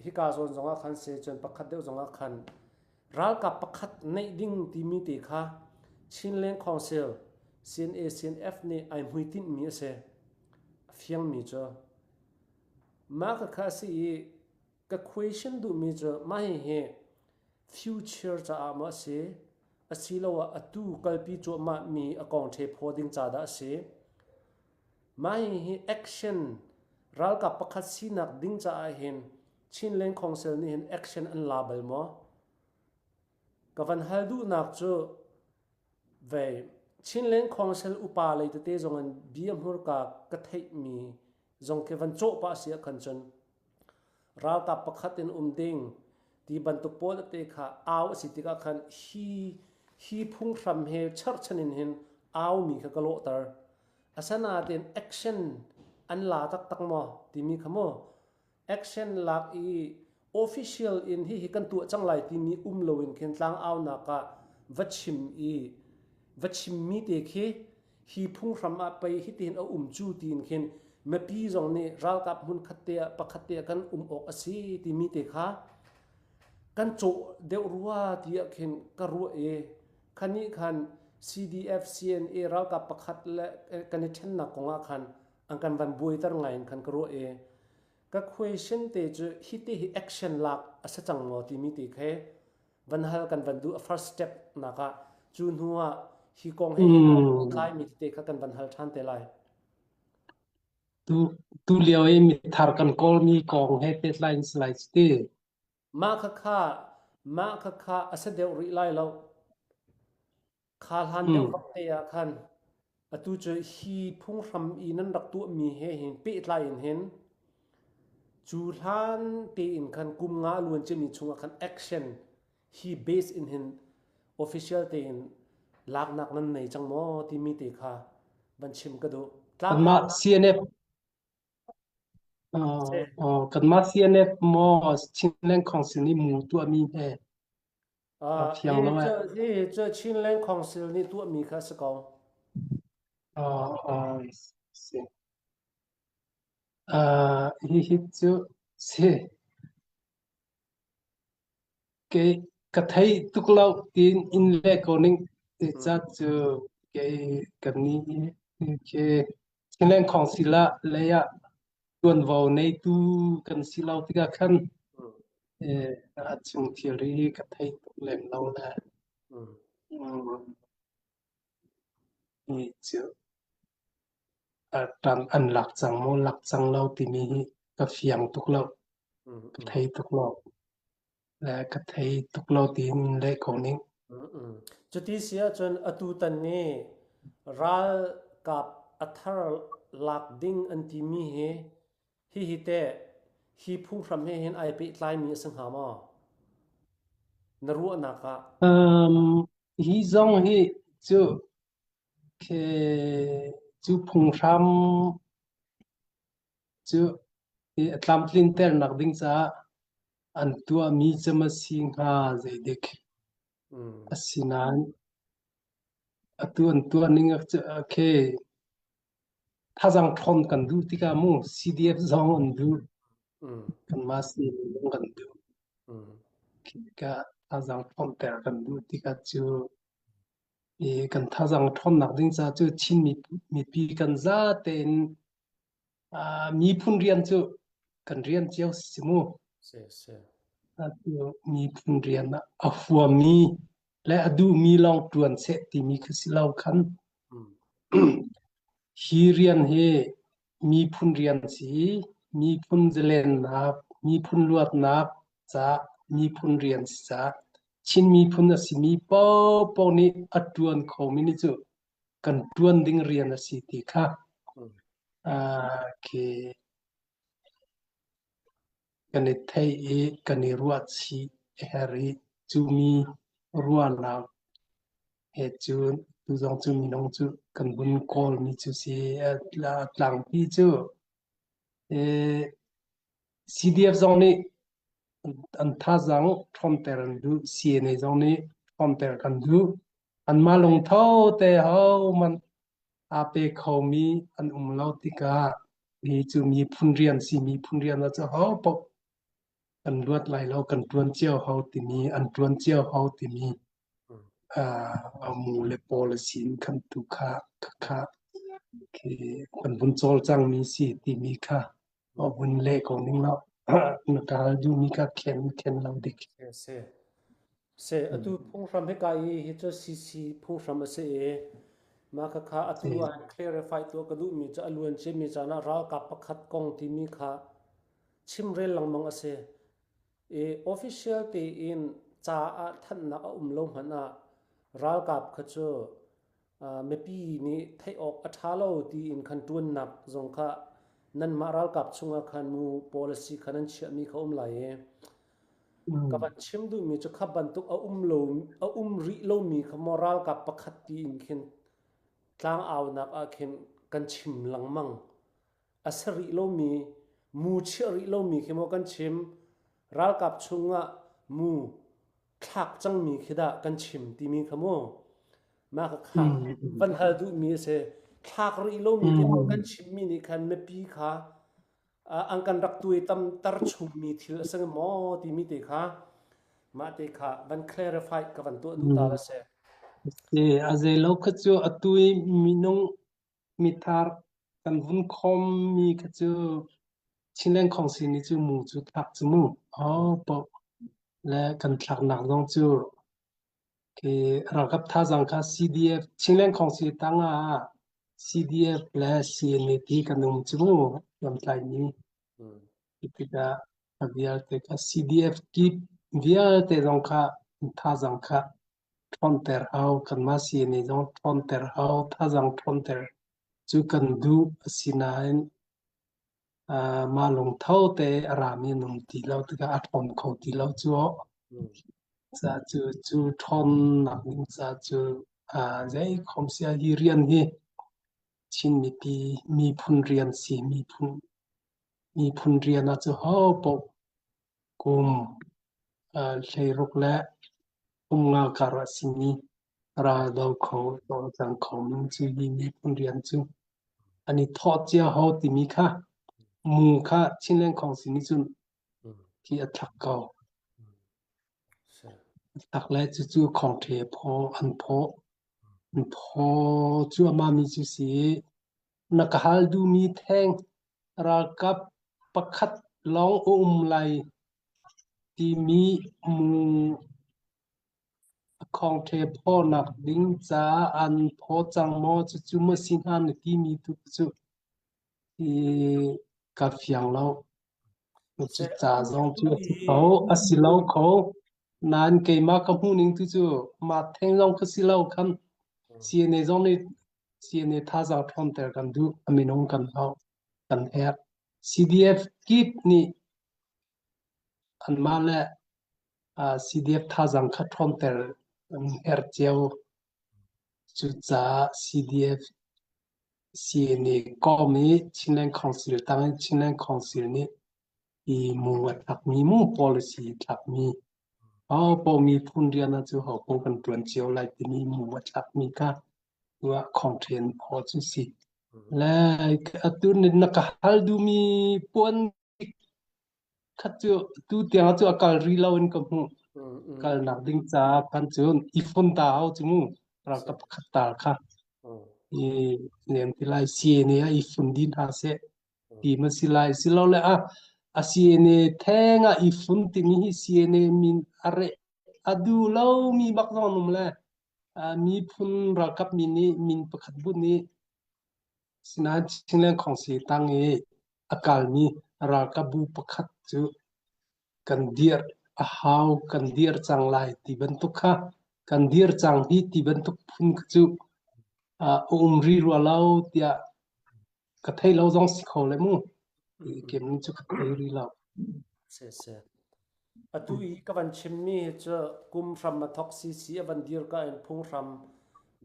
hika zawn zongah khan se cun pakhat deuh zongah khan ralkap pakhat neih ding timi te kha Chinland Council CNA CNF nih ai hmuitinh mi a si. A fiang mi cu mah ka kha si i ka question duhmi cu mah hihi future caah maw a si asiloah atu kalpi cuahmahmi a kong ṭhe phaw ding ca dah a si? Mah hihi action ralkap pakhat sinak ding caah hin Chinland Council nih hin action an la bal maw? Ka van hal duhnak cu vei Chinland Council upa lei tete zong in bia hmurka ka theihmi zong khi van cawh pah si ahkhan cun ralkap pakhat in um ding ti bantuk pawl te kha au a si tikah khan hi hi phunghram he cherhchan in hin au mi kha ka lawhter. Asanain action an la taktak maw timi kha maw action lak i official in hihi kan tuah cang lai timi um loin khin tlang aunak ah va chim i va chimmi te khi hi phunghram ah pei hitihin a um cu tiin khin mipi zong nih ralkap hmun khat te ah pakhat te ah kan um awk a si timi te kha kan cawh deuh rua tiah khin ka ruah i khani khan CDF CNA ralkap pakhat le kan i ṭhennak kong ah khan an kan van buaiter ngai in khan ka ruah i ka question te cu hi te hi action lak a si cang maw timi te khi van hal kan van duh a first step nak ah cu hnu ah hi kong he hin tlai mi te kha kan van hal ṭhan te lai. Tu tu lio i mithar kan kawl mi kong he pehtlai in si lai cu ti. Mah kha kha mah kha kha a si deuh rih lai lo. Kha hlan deuh bak te ah khan atu cu hi phunghram i nan rak tuahmi he hin pehtlai in hin cu hlan tein khan kum nga a luan ciami chungah khan action hi base in hin official tein laknak nan nei cang maw timi te kha van chim ka duh. Kanmah CNF kanmah CNF maw Chinland Council nih mu tuahmi he Fiang lo eh. Hi cu Chinland Council nih tuahmi kha a si ko. Si. Hihi cu si. Kei ka thei tuk lo tiin in le ko ning ti ca cu kei kan nih khi Chinland Council ah lei ah tuanvo neitu kan si lo tikah khan. A chung thilri hi ka thei tuk lem lo le hi cu ṭan an lak cang maw lak cang lo timi hi ka fiang tuk lo. Ka thei tuk lo. Le ka thei tuk lo tiin leh ko ning. Cuti si ahcun atu tan ni ralkap a thar lak ding an timi hi hihi teh hi phunghram he hin ai pehtlaimi a si hnga maw? Na ruahnak ah. Hi zong hi cu cu phunghram cu a tlamtlinternak ding caah an tuahmi cem a si hnga zeidik. Asinain atu an tuah ning khi thazaang ṭhawn kan duh tikah mu CDF zong an duh. Kanmah CNA zong kan duh. Khi tikah thazaang ṭhawnter kan duh tikah cu i kan thazaang ṭhawnnak ding caah cu Chin mipi kan za tein miphun rian cu kan rian cio si mu. Atu miphun rian a huammi le a duhmi lawng ṭuan seh timi kha si lo khan. Hi rian hi miphun rian si, miphun zalennak, miphun luatnak caah miphun rian si caah Chin miphun a simi paohpaoh nih a ṭuan khomi nih cu kan ṭuan ding rian a si ti kha khi kan i theih i kan i ruahchih a herh i cu mi ruahnak he cun tu zong cu minung cu kan vun kawlmi cu si. Tlangpi cu CDF zong nih an thazaang ṭhawnter an duh, CNA zong nih ṭhawnter kan duh. Anmah lungtho te hohmanh aa pe khomi an um lo tikah hi cu miphun rian si miphun rian ah cu hopaoh kan luat lai lo kan ṭuan cio hau timi an ṭuan cio hau timi mu le policy in khan tu kha kha khi kan vun cawlcangmi si timi kha vun leh ko ning law na ka hal duhmi kha khen khen lo dik. Si. Si, atu phunghram hika i hi cu CC phunghram a si i mah khakha atu ah clarify tuah ka duhmi cu a luan ciami caan ah ralkap pakhat kong timi kha chimrel lengmang a si. I official tein ca ah thanhnak a um lo hmanh ah ralkap kha cu mipi nih theih awk a ṭha lo tiin khan ṭuannak zong kha nanmah ralkap chungah khan mu policy kha nan chiahmi kha um lai i ka van chim duhmi cu kha bantuk a um lo a um rih lomi kha maw ralkap pakhat tiin khin tlangaunak ah khin kan chim lengmang. A si rih lomi mu chiah rih lomi khi maw kan chim ralkap chungah mu thlak cangmi khi dah kan chim timi kha mu mah ka kha van hal duhmi a si. Thlak rih lomi te kan chimmi nih khan mipi kha an kan rak tuai tam tar chungmi thil a si maw timi te kha mah te kha van clarify ka van tuah duh ta la si. A zei lo kha cu atu i minung mithar kan vun khommi kha cu Chinland Khongsi nih cu mu cu thlak cu mu. Oh paoh le kan thlaknak zong cu khi ralkap thazaang kha CDF Chinland Khongsi tang ah CDF le CNA ti kan um cu mu lamtlaimi. Tikah a vialte kha CDF kip vialte zong kha thazaang kha ṭhawnter hau, kanmah CNA zong ṭhawnter hau, thazaang ṭhawnter cu kan duh. Asinain mah lungtho te a rami an um ti lo tikah a ṭhawn kho ti lo cu. Ca cu cu ṭhawnnak ding ca cu zei khom sia hi rian hi Chin mipi miphun rian si miphun miphun rian ah cu ho paoh kum 16 le kum nga kar a simi raldo kho cawlcang kho mi cu hi miphun rian cu an i thawh cia ho timi kha mu kha Chinland Council nih cun khi a thlak ko. A thlak le cucu khongṭhe phaw an phaw. An phaw cuahmah mi cu si na ka hal duhmi theng ralkap pakhat lawng a um lai. Timi mu a khawngṭhe phawnak ding caah an phaw cang maw cucu maw si hnga na timi tu cu i ka fiang lo. Se Cuca zong atu cu a i si kho, a si lo kho. Nain keimah ka hmuhning tu cu mah theng zong ka si lo khan CNA zong nih CNA thazaang ṭhawnter kan duh, a minung kan hau, kan herh. CDF kip nih anmah le CDF thazaang kha ṭhawnter an herh cio. Cucaah CDF CNA kawm i Chinland Council tang in Chinland Council nih i mu a thlakmi mu policy thlakmi hopoh miphun rian ah cu hopoh kan ṭuan cio lai timi mu a thlakmi kha tuah khongṭhen phaw cu si. Le atu na ka hal duhmi puan Khat cu tu tiang cu a kal rih lo in ka hmuh. Kalnak ding caah khan cun i fun ta hau cu mu. Ralkap pakhat tal kha. I nem ti lai CNA ah i fun dih hna seh ti ma si lai. Silole ah a CNA theng ah i fun timi hi CNA min a reh a duh lomi bak zong an um le miphun ralkap mi nih min pakhat bunh i Sinain Chinland Khawngsi tang i a kalmi ralkapbu pakhat cu kan dirh a hau, kan dir cang lai ti bantuk kha kan dir cang hi ti bantuk phun kha cu a um rih rua lo tiah ka thei lo zong si kho le mu. Kem cu ka thei rih lo. Se se. Atu i ka van chimmi hi cu kum hram a thok CC a van dir ka in phunghram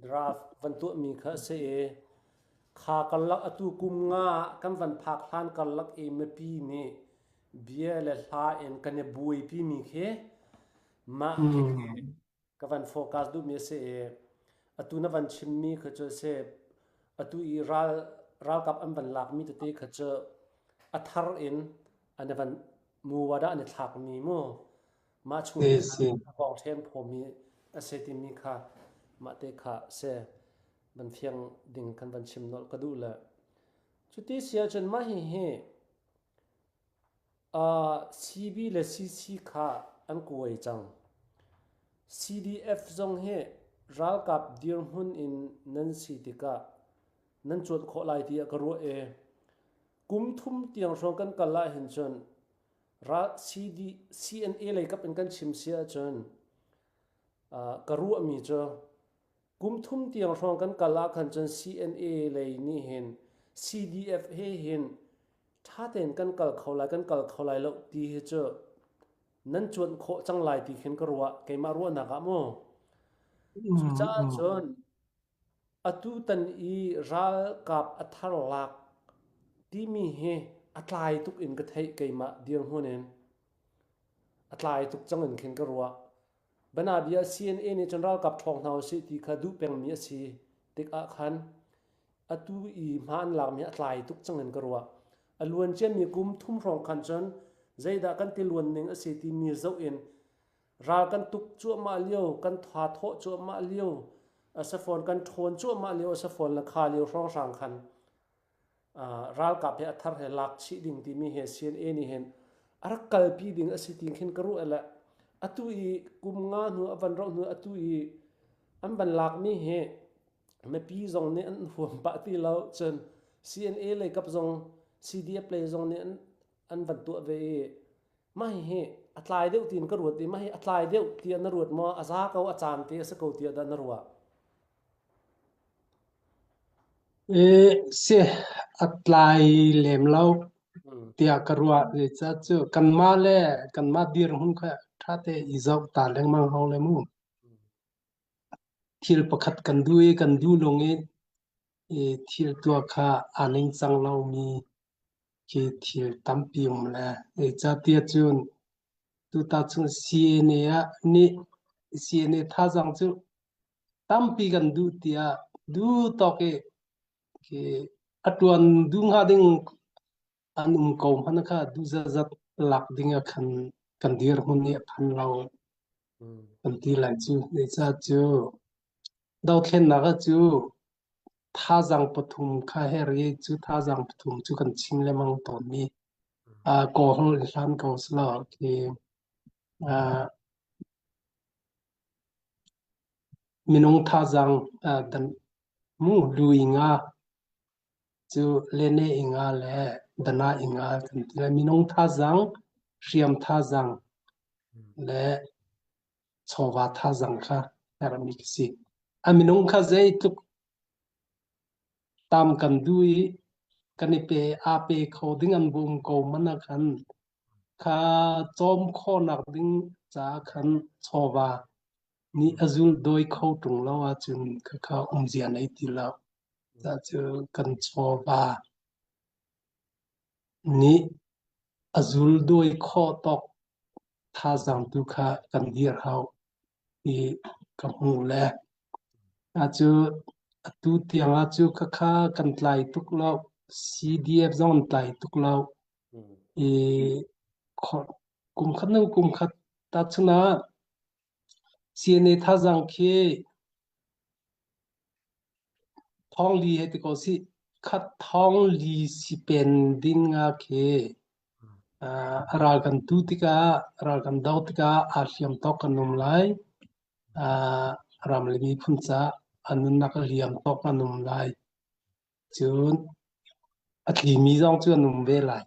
draft van tuahmi kha a si i kha karlak atu kum nga kan van phak hlan karlak i mipi nih bia le hla in kan i buaipi mi khi mah khi ka van focus duhmi a si i atu na van chimmi kha cu a si. Atu i ral ralkap an van lakmi tete kha cu a thar in an van muwada an i thlakmi mu mah chung Si hin si. a kong ṭhen phawmi a si timi kha mah te kha se van fiang ding kan van chim nolh ka duh le cuti si ahcun mah hi hi CB le CC kha an kuai cang. CDF zong hi ralkap dirhmun in nan si tikah nan cuanh khawh lai tiah ka ruah i Kum thum tiang hrawng kan kal ahhin cun CD, CNA lei kap in kan chim si ahcun ka ruahmi cu kum thum tiang hrawng kan kal ah khan cun CNA lei nih hin CDF he hin ṭha tein kan kal kho lai kan kal kho lai lo ti hi cu nan cuanh khawh cang lai ti khin ka ruah keimah ruahnak ah mu. Cucaah cun Atutan i ralkap a thar lak timi hi a tlai tuk in ka theih keimah dirhmun in. A tlai tuk cang in khin ka ruah. Banabia CNA nih cun ralkap ṭhawng hna usih ti kha duh pengmi a si tikah khan atu i hma an lakmi a tlai tuk cang in ka ruah. A luan ciami kum thum hrawng khan cun zeidah kan ti luan ning a si timi zoh in Ral kan tuk cuahmah lio, kan tha thawh cuahmah lio, a si fawn kan ṭhawn cuahmah lio a si fawn le kha lio hrawnghrang khan ralkap he a thar he lak chih ding timi he CNA nih hin a rak kalpi ding a si ti khin ka ruah le atu i kum nga hnu a van roh hnu atu i an van lakmi hi mipi zong nih an huam pah ti lo cun CNA lei kap zong CDF lei zong nih an an van tuah ve i mah hihi a tlai deuh tiin ka ruat i mah hi a tlai deuh tiah na ruat maw a za ko a caan te a si ko tiah dah na ruah? E, si a tlai lem lo tiah ka ruah. Zeicah cu kanmah le kanmah dirhmun kha ṭha te i zoh ta lengmang hau le mu. Thil pakhat kan duh i kan duh lung i i thil tuah kha aa ningcang lomi khi thil tampi um le zeicahtiah cun tuta chung CNA ah nih CNA thazaang cu tampi kan duh tiah duh tawk i khi a tuan duh hnga ding an um ko hmanh kha duh zatzat lak ding ah khan kan dirhmun nih a phan lo kan ti lai cu zeicah cu dothlennak ah cu Thazaang pathum kha her i cu thazaang pathum cu kan chim lengmang tawnmi kawlholh in hlan ko selaw khi. Minung thazaang dan mu lui nga cu lene inga le dana inga kan ti lai. Minung thazaang, hriam thazaang le chawva thazaang kha herhmi ka si. A minung kha zeitluk tam kan duh i kan i pe aa pe kho ding an bum ko man ah khan kha cawm khawhnak ding caah khan chawva nih a zul dawi kho ṭung lo ahcun khakha umzia nei ti lo. Cu kan chawva nih a zul dawi khawh tawk thazaang tu kha kan dir hau ti ka hmuh le cu atu tiang ah cu khakha kan tlai tuk lo. CDF zong an tlai tuk lo. I kum khat hnu kum khat tahchun ah CNA thazaang khi thawngli hei ti ko sih. Khat thawngli si pen ding ah khi ral kan tu tikah ral kan do tikah aa hliam tawk kan um lai. Ram le miphun caah a nunnak a liam tawk an um lai. Cun a tlimi zong cu an um ve lai.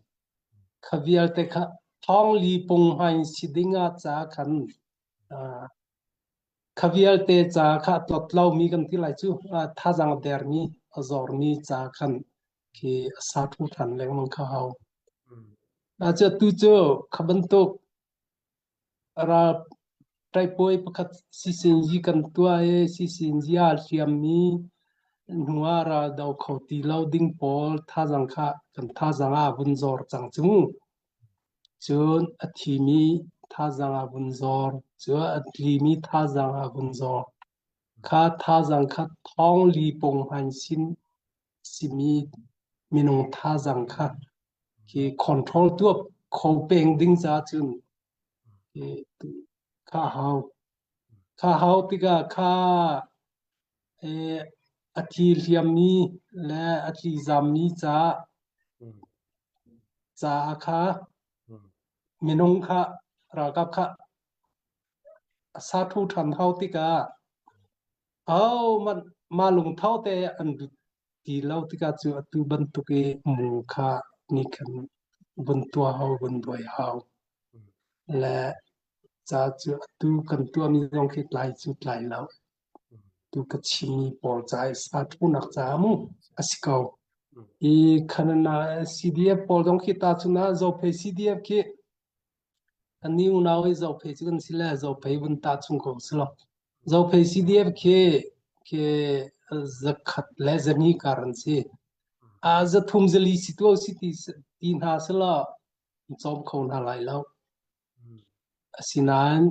Kha vialte kha thawngli punghmai si ding ah ca khan kha vialte ca kha a tlot lomi kan ti lai cu thazaang a dermi a zormi ca khan khi a sa thu ṭhan lengmang kha hau. Cu tu cu kha bantuk Ral ṭaipuai pakhat sisinzi kan tuah i sisinzi aa hliammi hnu ah ral do kho ti lo ding pawl thazaang kha kan thazaang ah a vun zor cang cu mu. Cun a thimi thazaang a vun zor, cu a tlimi thazaang a vun zor. Kha thazaang kha thawngli punghman sin simi minung thazaang kha khi control tuah kho peng ding ca cun kha hau. Kha hau tikah kha a thi hliammi le a tli zammi ca caah kha minung kha ralkap kha a sa thu ṭhan hau tikah ahohmanh mah lungtho te an lut ti lo tikah cu atu bantuk i mu kha nih khan vun tuah hau vun buai hau le ca cu atu kan tuahmi zong khi tlai cu tlai lo tu ka chimmi pawl ca i sa thunak caah mu a si ko. I khanana CDF pawl zong khi ta chun ah Zophei CDF khi Kan unau hi Zophei cu kan si le Zophei vun tah chung ko si lo. Zophei CDF khi khi zakhat le zani kar an si. A zathum zali si tu si ti ti hna selaw cawm kho hna lai lo. Asinain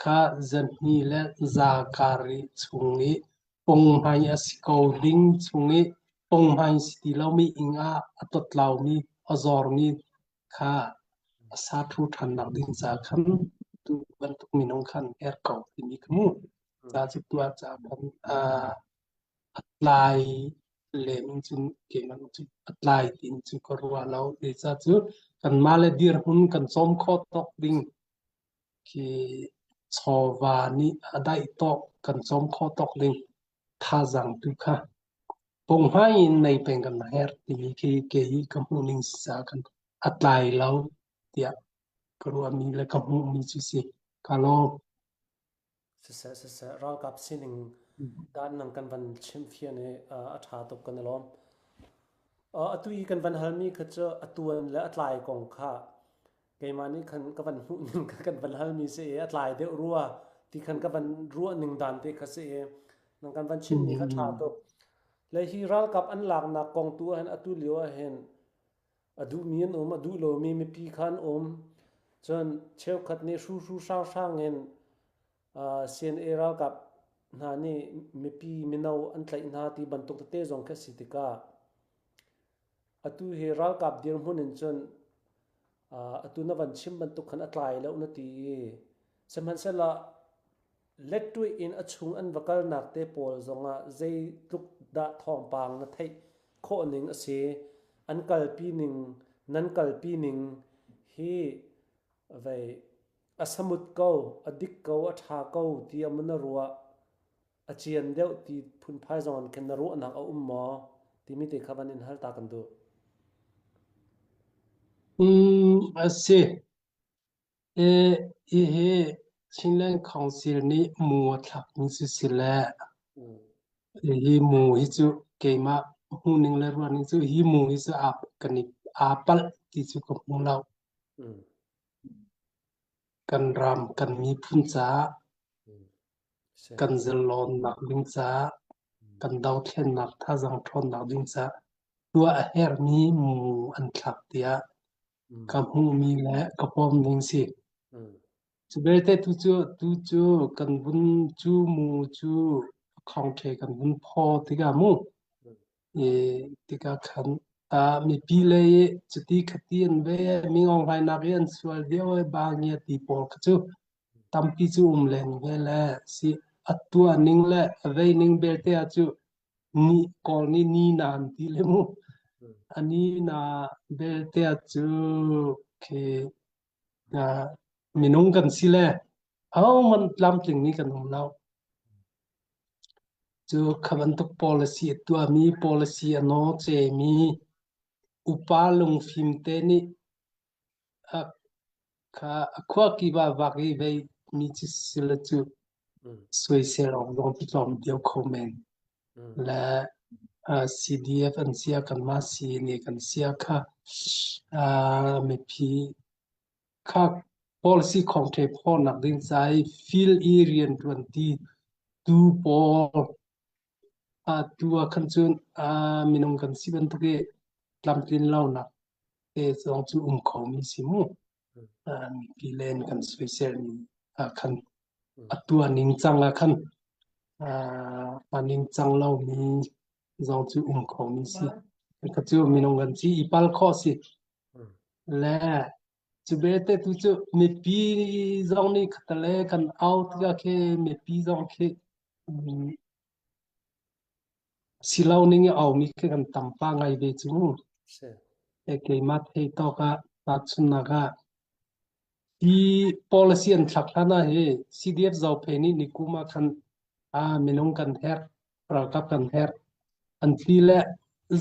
kha zahnih le za kar i chung i punghmai a si ko ding chung i punghmai si ti lomi ing ah a totlaumi a zormi kha a sa ṭhu ṭhannak ding ca khan tu bantuk minung khan her ko timi ka mu. Ca cu tuah ca khan a tlai lem in cun keimah cu a tlai tiin cu ka ruah lo. Zeicah cu kanmah le dirhmun kan cawm khawh tawk ding khi chawva nih a daih tawk kan cawm khawh tawk ding thazaang tu kha punghmai in nei peng kan herh timi khi kei ka hmuhning si kan a tlai lo tiah ka ruahmi le ka hmuhmi cu si. Ka lawm. Siseh siseh ralkap sining dan nang kan van chimfian i a ṭha tuk kan i lawm. Atu i kan van halmi kha cu a tuan le a tlai kong kha keimah nih khan ka van hmuh ning kha kan van halmi si i a tlai deuh rua ti khan ka van ruah ning dan te kha si i nang kan van chimmi kha ṭha tuk. Le hi ralkap an laknak kong tu ahhin atu lio ahhin a duhmi an um, a duh lomi mipi kha an um. Cun cheukhat nih hruhru hranghrang in CNA ralkap hna nih mipi mino an tlaih hna ti bantuk tete zong khi a si tikah atu hi ralkap dirhmun in cun atu na van chim bantuk khan a tlai lo na ti i sihmanhsehlaw lettuih in a chung an va kalnak te pawl zongah zeitluk dah thawngpang na theih khawh ning a si an kalpi ning nan kalpi ning hi vei. A samut ko, a dik ko, a ṭha ko ti a na ruah, a cian deuh ti phunphai zong in khin na ruahnak a um maw timi te kha van in hal ta kan duh. A si. Hihi Chinland Council nih mu a thlakmi cu si le hi mu hi cu keimah hmuhning le ruahning cu hi mu hi cu aa kan i aa palh ti cu ka hmu lo. Kan ram, kan miphun caah, kan zalawnnak ding caah, kan dothlennak thazaang ṭhawnnak ding caah tuah a herhmi mu an thlak tiah ka hmuhmi le ka pom ding si. Cu belte tu cu tu cu kan vun cu mu cu khawngṭhe kan vun phaw tikah mu i tikah khan ah mipi lei i cuti khati an ve mingaung hlainak i an sual viau i ba ngia ti pawl kha cu tampi cu um len ve le si a tuah ning le a vei ning belte ah cu ni kawl nih ni na an ti le mu a ni na belte ah cu khi minung kan si le ahohmanh tlamtling mi kan um lo. Cu kha bantuk policy a tuahmi policy a nawcemi upa lungfim te nih a kha a khuakip ah vak i vei mi cu sile cu soisel awk zong cu tlawm deuh kho men. Le CDF an sia kanmah CNA kan sia kha mipi kha policy khongṭhe phawnak ding ca i field i rianṭuan ti tu pawl tu ah khan cun minung kan si bantuk i tlamtlin lonak te zong cu um kho mi si mu. Mipi len kan soisel mi ah khan a tuah ningcang ah khan a ningcang lomi zong cu um kho mi si. Kha cu minung kan si i pal khawh si. Le cu belte tu cu mipi zong nih khatale kan au tikah khi mipi zong khi si lo ning i aumi khi kan tam pa ngai ve cu mu. E keimah thei tawk ah tahchunhnak ah hi policy an thlak hlan ah hi CDF Zophei nih nikum ah khan ah minung kan herh ralkap kan herh an ti le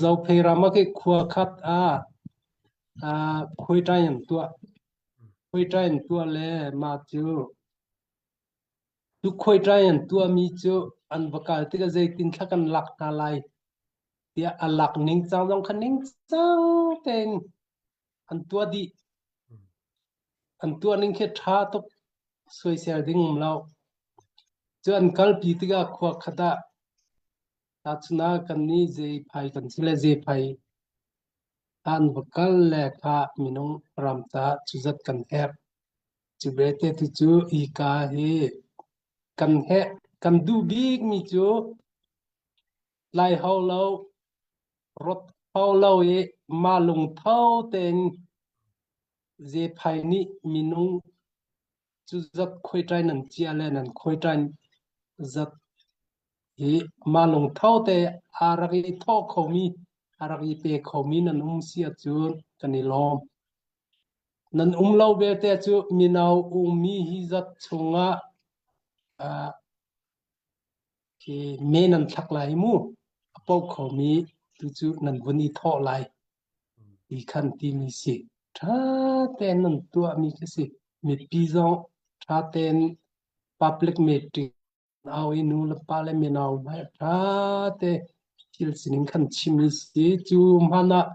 Zophei ram ah khi khua khat ah ah khuaiṭai an tuah khuaiṭai an tuah le mah cu cu khuaiṭai an tuahmi cu an va kal tikah zeitin thla kan lak hna lai tiah a lak ningcang zong kha ningcang tein an tuah dih. An tuah ning khi ṭha tuk soisel ding um lo. Cu an kalpi tikah khua khat ah tahchun ah kannih zeiphai kan si le zeiphai an va kal le kha minung ram caah cuzat kan herh. Cu belte tu cu ika hi kan heh kan duh bikmi cu lai hau lo rot hau lo i mah lungtho tein zephai nih minung cu zat khuaiṭai nan cia le nan khuaiṭai zat hi mah lungtho te aa rak i thawh khomi a rak i pe khomi nan um si ahcun kan i lawm. Nan um lo belte cu mino ummi hi zat chungah uh, khi me nan thlak lai mu a po khomi tu cu nan vun i thawh lai ti khan timi si. Ṭha tein nan tuahmi khi si. Mipi zong ṭha tein public meeting au i nu le pa le mino hmai ṭha te thil sining khan chim i si. Cu hmanh ah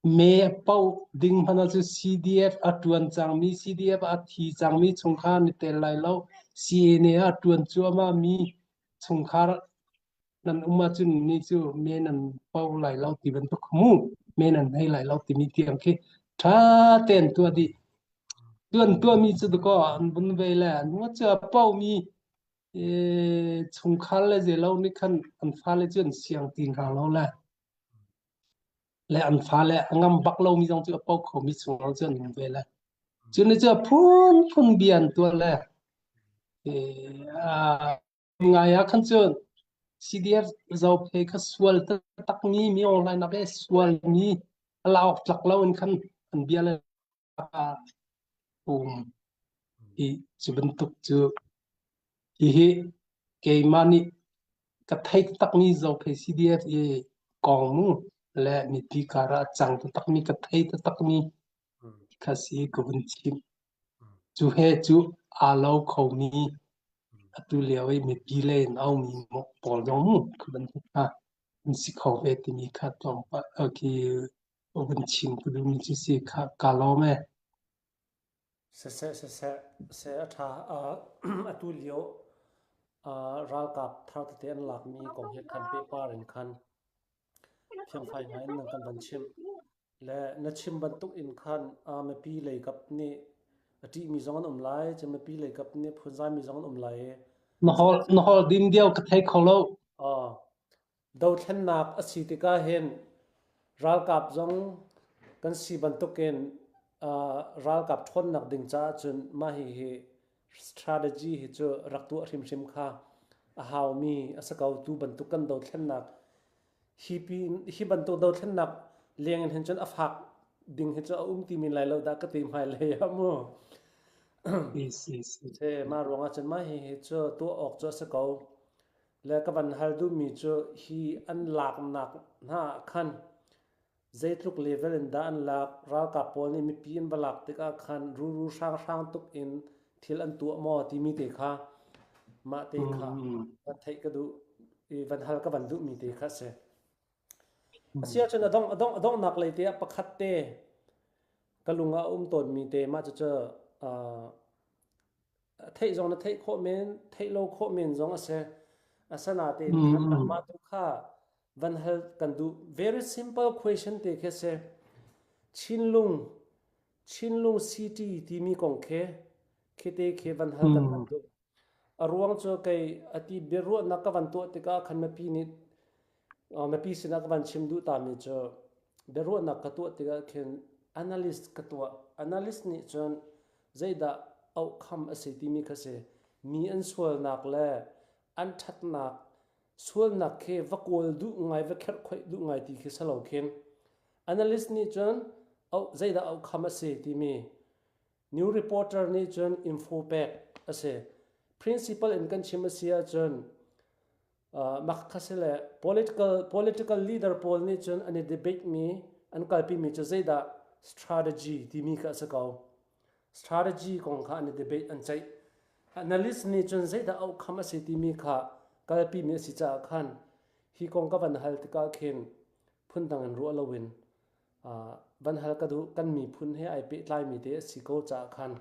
Me a paoh ding hmanh ah cu CDF a ṭuan cangmi, CDF a thi cangmi chungkhar an i tel lai lo. CNA a ṭuan cuahmahmi chungkhar nan um ahcun ni cu me nan paoh lai lo ti bantuk mu. Me nan hei lai lo timi tiang khi ṭha tein tuah dih. Tuan tuahmi cu dakaw an vun ve le an cu a paohmi chungkhar le zelo nih khan an fale cu an siang ti hna lo le. Le an fale a ngam bak lomi zong cu a po khomi chung cu an um ve le. Cu ni cu a phunphun bia an tuah le ngai ah khan cun CDF Zophei kha sual taktakmi mi online ah sualmi a lauk tlak lo in khan an bia le um. Hi cu bantuk cu hihi keimah nih ka theih takmi Zophei CDF i kong mu le mipi kar ah a cang taktakmi ka thei taktakmi kha si ka vun chim. Cu he cu aa lo khomi atu lio i mipi lei in aumi pawl zong mu kha bantuk kha an si kho ve timi kha tlawmpal khi vun chim ka duhmi cu si kha ka lawm ee. Siseh siseh seh a ṭha. Atu lio ralkap thar tete an lakmi kong he khan pehpar in khan fiangfai ngai in nan kan van chimh. Le na chim bantuk in khan mipi lei kap nih a ṭihmi zong an um lai, cun mipi lei kap nih phunzaimi zong an um lai i Na hol din dio ka thei kho lo. Dothlennak a si tikah hin ralkap zong kan si bantukin ralkap ṭhawnnak ding caah cun mah hihi strategy hi cu rak tuah hrimhrim kha a haumi a si ko. Tu bantuk kan dothlennak hi pi hi bantuk dothlennak leng in hin cun a fak ding hi cu a um ti men lai lo dah ka ti hmailei ah mu. Si si si. Se mah ruangah cun mah hihi cu tuah awk cu a si ko. Le ka van hal duhmi cu hi an laknak hna ah khan zeitluk level in dah an lak, ralkap pawl nih mipi an va lak tikah khan ruru hranghrang tuk in thil an tuah maw timi te kha mah te kha van theih ka duh i van hal ka van duhmi te kha a si. Asiahcun a dongh a dongh a donghnak lei te ah pakhat te ka lung ah a um tawnmi te mah cucu theih zong na theih khawh men theih lo khawh men zong a si asanatein khan nangmah tu kha van hal kan duh very simple question te khi si Chinlung Chinlung City timi kong khi khite khi van hal kan van duh a ruang cu kei ati biaruahnak ka van tuah tikah khan mipi nih mipi sinah ka van chim duh ta mi cu biaruahnak ka tuah tikah khin analyst ka tuah analyst nih cun zeidah auhkham a si timi kha si. Mi an sualnak le an ṭhatnak sualnak khi va kawl duh ngai va kherhkhoih duh ngai ti khi si lo khin analyst nih cun zeidah auhkham a si timi new reporter nih cun info pek a si. Principle in kan chim a si ahcun mak kha si le political political leader pawl nih cun an i debate mi an kalpi mi cu zeidah strategy timi kha a si ko strategy kong kha an i debate an ceih analyst nih cun zeidah outcome a si timi kha kalpi mi a si caah khan hi kong ka van hal tikah khin phundang in ruah loin van hal ka duh kan miphun he ai pehtlai mi te a si ko caah khan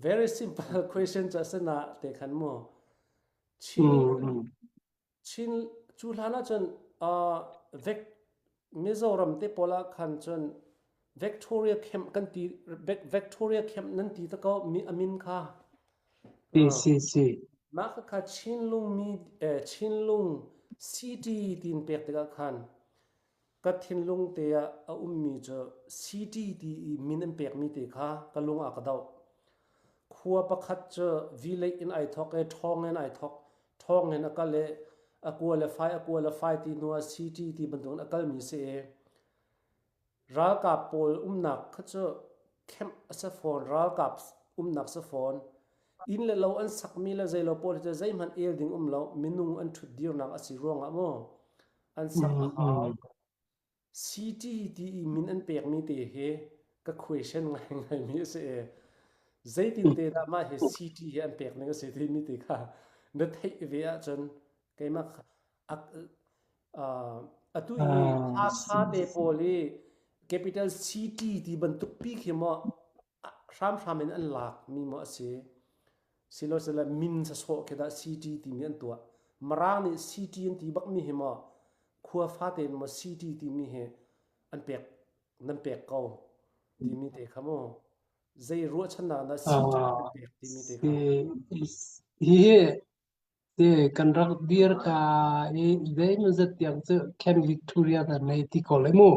Very simple question cu a si na te khan mu. Chin Chin cu hlan ah cun uh, Vic Mizoram te pawl ah khan cun Victoria Camp kan ti Victoria Camp nan ti ta ko mi amin kha. Si si si. Mah kha Chinlung mi eh, Chinlung City tin pek tikah khan Ka thinlung te ah a ummi cu city ti i min an pekmi te kha ka lung a ka doh. Khua pakhat cu village in ai thawk i ṭhawng in ai thawk. Ṭhawng in a kal i a qualify a qualify ti hnu ah city ti bantukin a kalmi si i ralkap pawl umnak kha cu camp a si fawn, ralkap umnak si fawn. Inn le lo an sakmi le zeilo pawl hi cu zeihmanh el ding um lo, minung an ṭhutdirnak a si ruangah mu an sak a hau. City ti i min an pekmi te hi ka question ngaingaimi a si i zeitin te dah mah hi city hi an pek ning a si timi te kha na theih ve ahcun keimah atu i Hakha te pawl i capital city ti bantuk pi khi maw hramhram in an lak mi maw a si Silosile min sasawh khi dah city timi an tuah. Mirang nih city an ti bakmi hi maw khua fate in maw city timi hi an pek nan pek ko timi te kha mu zei ruahchannak dah city nan pek timi te kha. Hihi te kan rak dir ka i zeimawzat tiang cu Camp Victoria kan nei ti ko lai mu.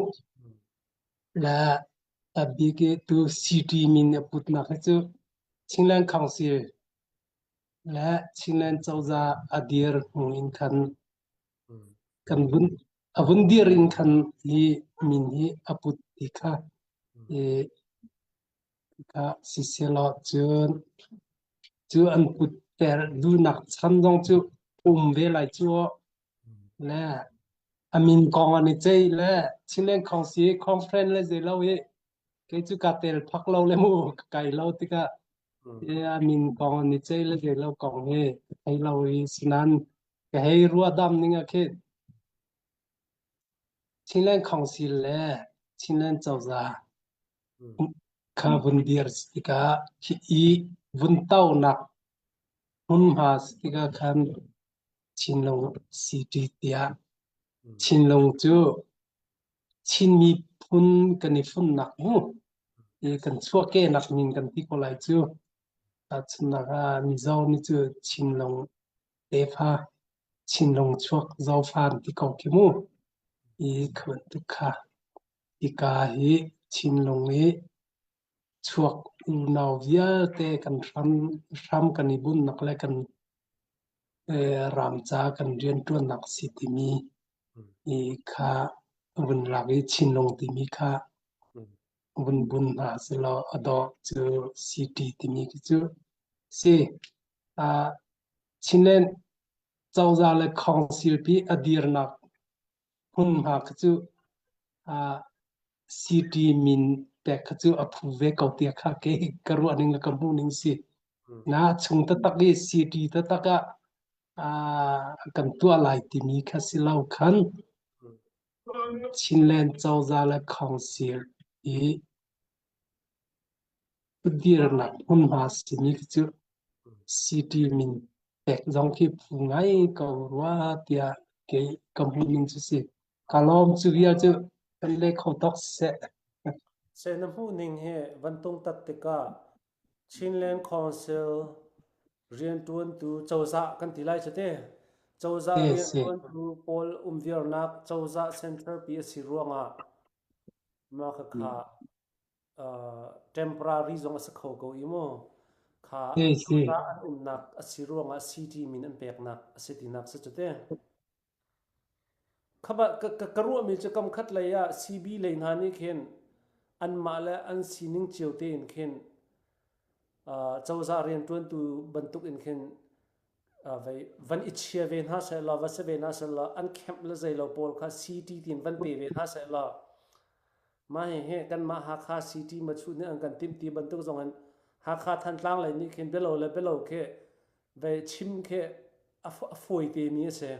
Le a bik i tu city min a putnak hi cu Chinland Council le Chinland cozah a dir hnu in khan kan vun a vun dir in khan hi min hi a put ti kha i. Kha siselaw cun cu an putter duhnak chan zong cu um ve lai cu le a min kong an i ceih le Chinland Council conference le zei lo i kei cu ka tel phak lo le mu ka kai lo tikah a min kong an i ceih le zei lo kong hi ka thei lo i sinan ka hei ruahdam ning ah khin Chinland Council le Chinland cozah kha vun dir si tikah khi i vun tonak hmunhma si tikah khan Chinlung City tiah Chinlung cu Chin miphun kan i funnak mu i kan chuahkehnak min kan ti ko lai cu. Tahchunhnak ah Mizo nih cu Chinlung tefa Chinlung chuak Zofa an ti ko khi mu. I kha bantuk kha hika hi Chinlung i chuak unau vialte kan hram hram kan i bunnak le kan ramca kan rianṭuannak si timi i kha vun lak i Chinlung timi kha vun bun hna selaw a dawh cu city timi khi cu si. Chinland cozah le council pi a dirnak hmunhma kha cu city min pek kha cu a phu ve ko tiah kha kei ka ruah ning le ka hmuh ning si. Na chung taktak i city taktak ah kan tuah lai timi kha si lo khan Chinland cozah le council i dirnak hmunhma simi khi cu city min pek zong khi phu ngai ko rua tiah kei ka hmuh ning cu si. Ka lawm cu vial cu kan le kho tok seh. Seh na hmuh ning hi van tung tat tikah Chinland Council rianṭuantu cozah kan ti lai cu te. Cozah rianṭuantu pawl umviarnak cozah center pi a si ruangah mah khakha temporary zong a si kho ko i mu. Kha cozah an umnak a si ruangah city min an peknak a si tinak si cu te. Ka ruahmi cu kam khat lei ah CB lei hna nih khin anmah le an sining cio tein khin cozah rianṭuantu bantuk in khin van i chia ve hna sehlaw, va si ve hna sehlaw, an kemh le zeilo pawl kha CT tiin van pe ve hna sehlaw, mah hihi kanmah Hakha CT machuh nih an kan timh ti bantuk zong in Hakha Thantlang lei nih khin bialo le bialo khi ve chim khi a fawi te mi a si.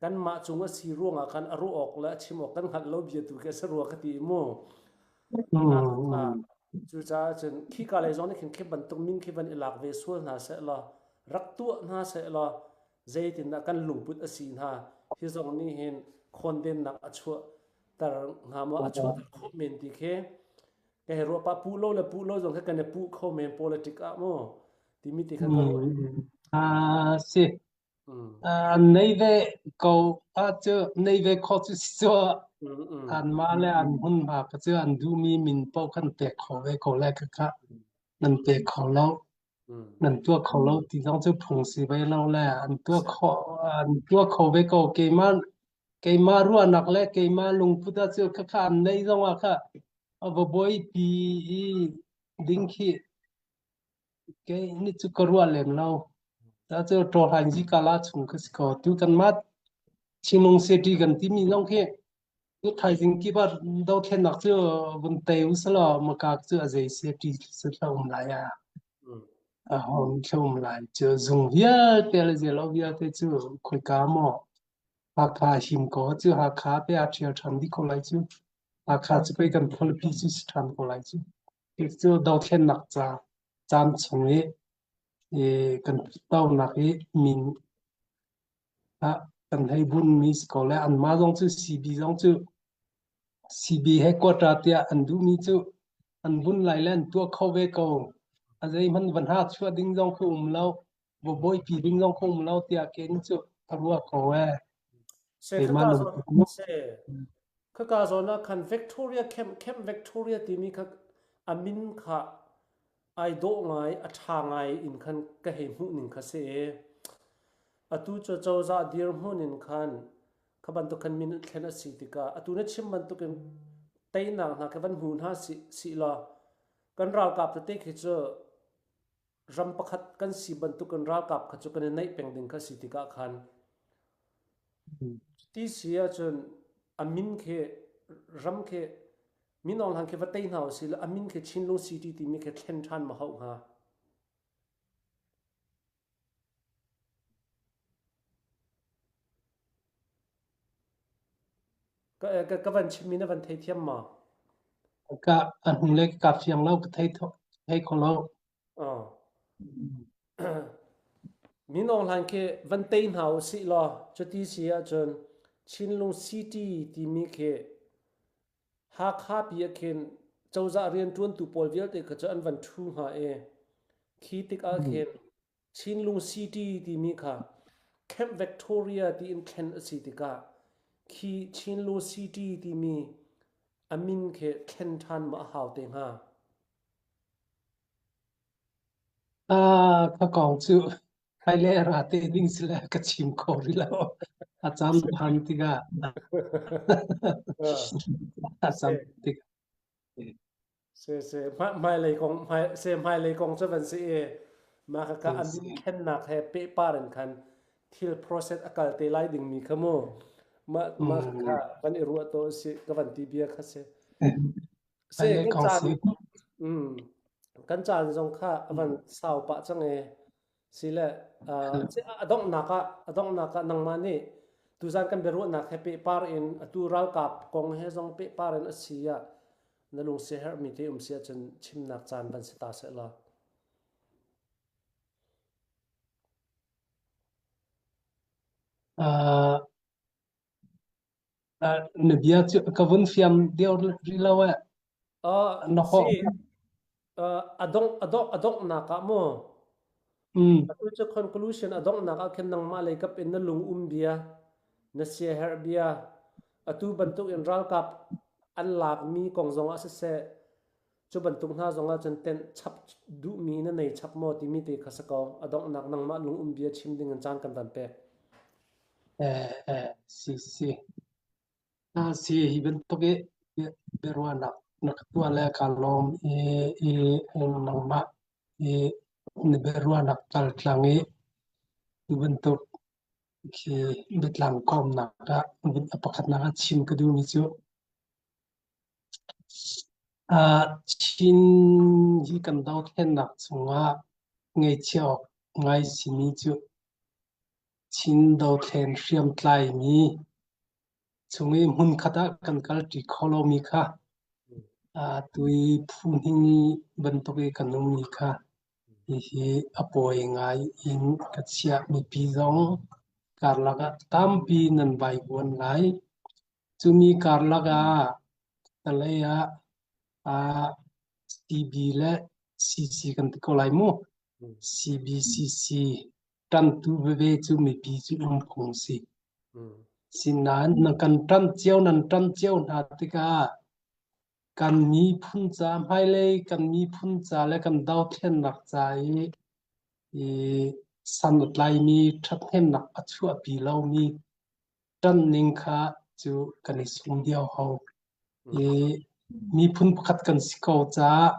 Kanmah cung a si ruangah khan a ruah awk le a chim awk kan hngalh lo bia tu khi a si rua ka ti mu. Cucaah cun khika lei zong nih khin khi bantuk min khi van i lak ve sual hna seh law rak tuah hna seh law zeitindah kan lungput a si hna hi zong nih hin khawndennak a chuah ter hnga maw a chuahter khawh men ti khi ka hei ruah pah puh lo le puh lo zong khi kan i puh kho men politic ah mu timi ti khan ka ruah. Ah si. An nei ve ko ah cu nei ve kho cu si cu anmah le an hmunhma kha cu an duhmi min paoh kan pek kho ve ko lai khakha nan pe kho lo nan tuah kho lo ti zong cu phung si ve lo le an tuah kho an tuah kho ve ko keimah keimah ruahnak le keimah lungput ah cu khakha an nei zong ah kha a va buaipi i ding khi Kei nih cu ka ruah lem lo. Ta cu ṭawhhlain zikala chung ka si ko. Tu kanmah Chinlung City kan timi zong khi tu thaizing kip ah dothlennak cu vun tei u selaw maka cu a zei city si thla um lai ah. A hom thla um lai cu zung vialte le zelo vialte cu khoika maw Hakha him ko cu Hakha pe a ṭhial ṭhan dih ko lai cu. Hakha cu pei kan khualipi cu si ṭhan ko lai cu. Cu dothlennak ca caan chung i kan tonak i min ah kan hei bunmi si ko le anmah zong cu CB zong cu CB headquarter tiah an duhmi cu an bun lai le an tuah kho ve ko. A zeihmanh van ha chuah ding zong khi um lo, va buaipi ding zong khi um lo tiah ken cu ka ruah ko ee. Se Keimah khaka lungput mu. se khaka zawn ah khan Victoria Camp Camp Victoria timi kha a min kha ai dawh ngai a ṭha ngai in khan ka hei hmuh ning kha si i atu cu cozah dirhmun in khan kha bantuk khan min thlen a si tikah atu na chim bantukin teinak hna kha van hmu hna si, si law. Kan ralkap tete khi cu ram pakhat kan si bantuk in ralkap kha cu kan i naih peng ding kha si tikah khan ti si ahcun a min khi ram khi Min Aung Hlaing khi va tei hna usih law a min khi Chinlung City timi khi thlen ṭhan ma hauh hnga? Ka, ka, ka van chimmi na van theithiam ma? Ka a hnulei ka fiang lo ka thei thei kho lo. Oh. Min Aung Hlaing khi van tei hna usih law cuti si ahcun Chinlung City timi khi Hakha pi ah khin cozah rianṭuantu pawl vialte kha cu an van ṭhu hnga i khi tikah khin Chinlung City timi kha Camp Victoria tiin thlen a si tikah khi Chinlung City timi a min khi thlen ṭhan maw a hau te hnga? Ah, ka kong cu hmailei a ra te ding si le ka chim kho rih lo. A cam phan tikah a cam tikah. Se se hmailei kong hmai se hmailei kong cu van si i mah khakha a min thlennak he pehpar in khan thil process a kal te lai dingmi kha mu mah mah khakha van i ruah to si ka van ti bia kha si. Se Hmailei kan kong caan si. mm, kan caan zong kha a van sau pah cang e. Sile a donghnak ah a donghnak ah nangmah nih tuzan kan biaruahnak he pehpar in atu ralkap kong he zong pehpar in a si ah na lung siaherhmi te um si ahcun chimnak caan van si ta seh law. Uh, na bia cu ka vun fiam deuh rih lo eh. Uh, Na ho. si a dongh a dongh a donghnak ah mu atu cu conclusion a donghnak ah khin nangmah lei kap in na lung um bia na siaherh bia atu bantuk in ralkap an lakmi kong zong ah siseh cu bantuk hna zong ah cun tenh chap duhmi na nei chap maw timi te kha si ko a donghnak nangmah lung um bia chim ding in caan kan van pek. Eh eh si si. Si hi bantuk i biaruahnak na ka tuah le kaa lawm i i nangmah i na biaruahnak kaltlang i tu bantuk khi biatlang kawmnak ah a pakhatnak ah chim ka duhmi cu Chin hi kan dothlennak chungah ngaihchia awk ngai simi cu Chin dothlen hriamtlaimi chung i hmunkhat ah kan kalṭi kho lomi kha tui phu hning bantuk i kan ummi kha hihi a pawi ngai in ka chiah. Mipi zong karlak ah tampi nan vaivuan lai. Cumi karlak ah talei ah CB le CC kan ti ko lai mu. CBCC ṭantu veve cu mipi cu um phung si. Sinain na kan ṭanh cio nan ṭanh cio hna tikah kan miphun ca hmailei kan miphun ca le kan dothlennak ca i i san a tlaimi ṭhathnemnak a chuahpi lomi ṭanhning kha cu kan i sum dio hau. I miphun pakhat kan si ko caah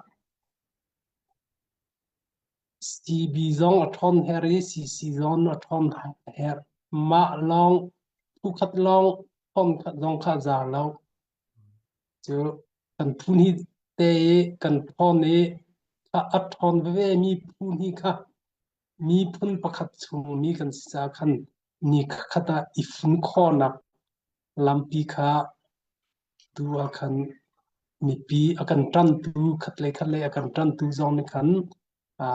CB zong a ṭhawn herh i CC zong a ṭhawn herh. Mah lawng phukhat lawng ṭhawn zong kha a za lo. Cu kan phu hnih te i kan ṭhawn i a ṭhawn veve mi phu hnih kha miphun pakhat chungmi kan si caah khan ni khat ah i fun khawhnak lampi kha tu ah khan mipi a kan ṭantu khatlei khatlei a kan ṭantu zong nih khan a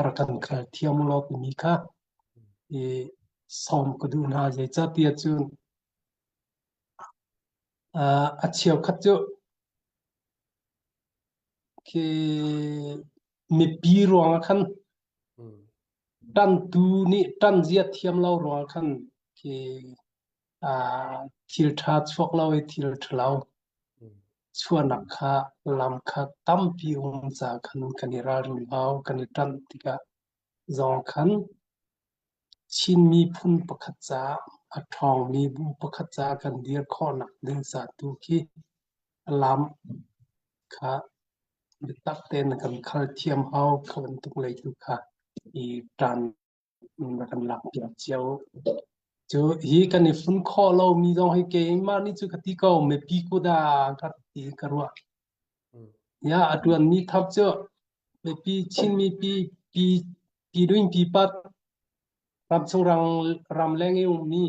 rak kan khal thiam law timi kha i sawm ka duh hna. Zeicahtiah cun a cheukhat cu khi mipi ruangah khan ṭantu nih ṭan zia thiam lo ruangah khan khi thil ṭha chuak lo i thil ṭhalo chuahnak kha lam kha tampi um caah khan kan i ralrin hau kan i ṭanh tikah zong khan Chin miphun pakhat caah a ṭhawngmi bu pakhat caah kan dir khawhnak ding ca tu khi lam kha. Biatak tein na kan khal thiam hau kha bantuk lei tu kha i ṭan na kan lak piak cio. Cu hi kan i fun khawh lomi zong hi keimah nih cu ka ti ko mipi kut ah ka ti ka ruah. Ya a ṭuanmi thap cu mipi Chin mipi pi pi duin pi pat ramchung rang ramleng i ummi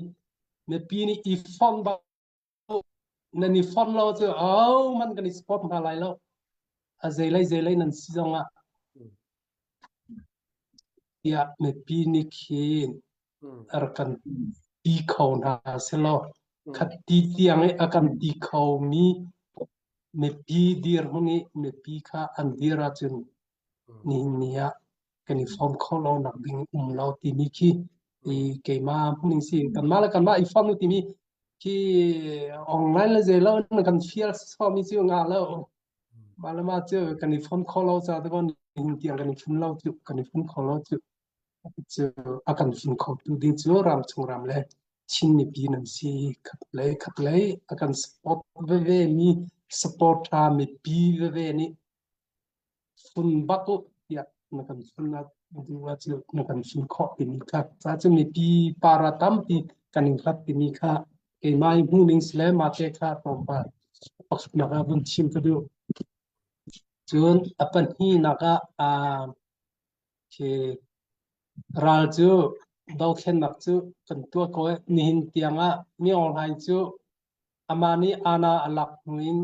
mipi nih i fonh bak nan i fonh lo cu au man kan i support hna lai lo. A zeilei zeilei nan si zong ah tiah mipi nih khin rak kan ti kho hna selaw khat ti tiang i a kan ti kho mi mipi dirhmun i mipi kha an dir ahcun nihin ni ah kan i fawm kho lo nak ding um lo timi khi i keimah hmuning si kanmah le kanmah i fawm timi khi online le zei lo na kan fial mi cu nga lo mah le mah cu kan i fawm kho lo ca te kon nihin tiang kan i fun lo cu kan i fun kho lo cu cu a kan fim khotu ding cu ramchung ram le Chin mipi nan si. Khat lei khat lei a kan support veve mi support tha mipi veve nih fun bak u tiah na kan fun na duh cu na kan fun khawh timi kha ca cu mipi para tampi kan in hlat timi kha keimah i hmuh ning sile mah te kha tlawmpal pakhatnak ah vun chim ka duh. Cun a pahnihnak ah Khi ral cu dothlennak cu kan tuah ko i nihin tiang ah mi online cu amah nih ana a lak hnu in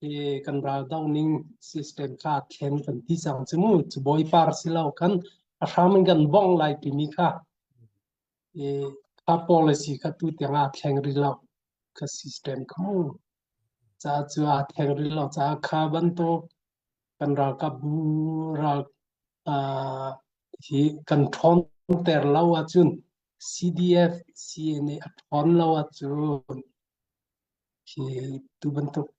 hi kan ral do ning system kha a thlen kan ti cang cu mu. Cu bawi par si lo kan a hram in kan bongh lai timi kha i kha policy kha tu tiang ah a thleng rih lo kha system kha mu. Ca cu aa thleng rih lo caah kha bantuk kan ralkapbu ral uh, hi kan ṭhawnter lo ahcun CDF CNA a ṭhawn lo ahcun hi tu bantuk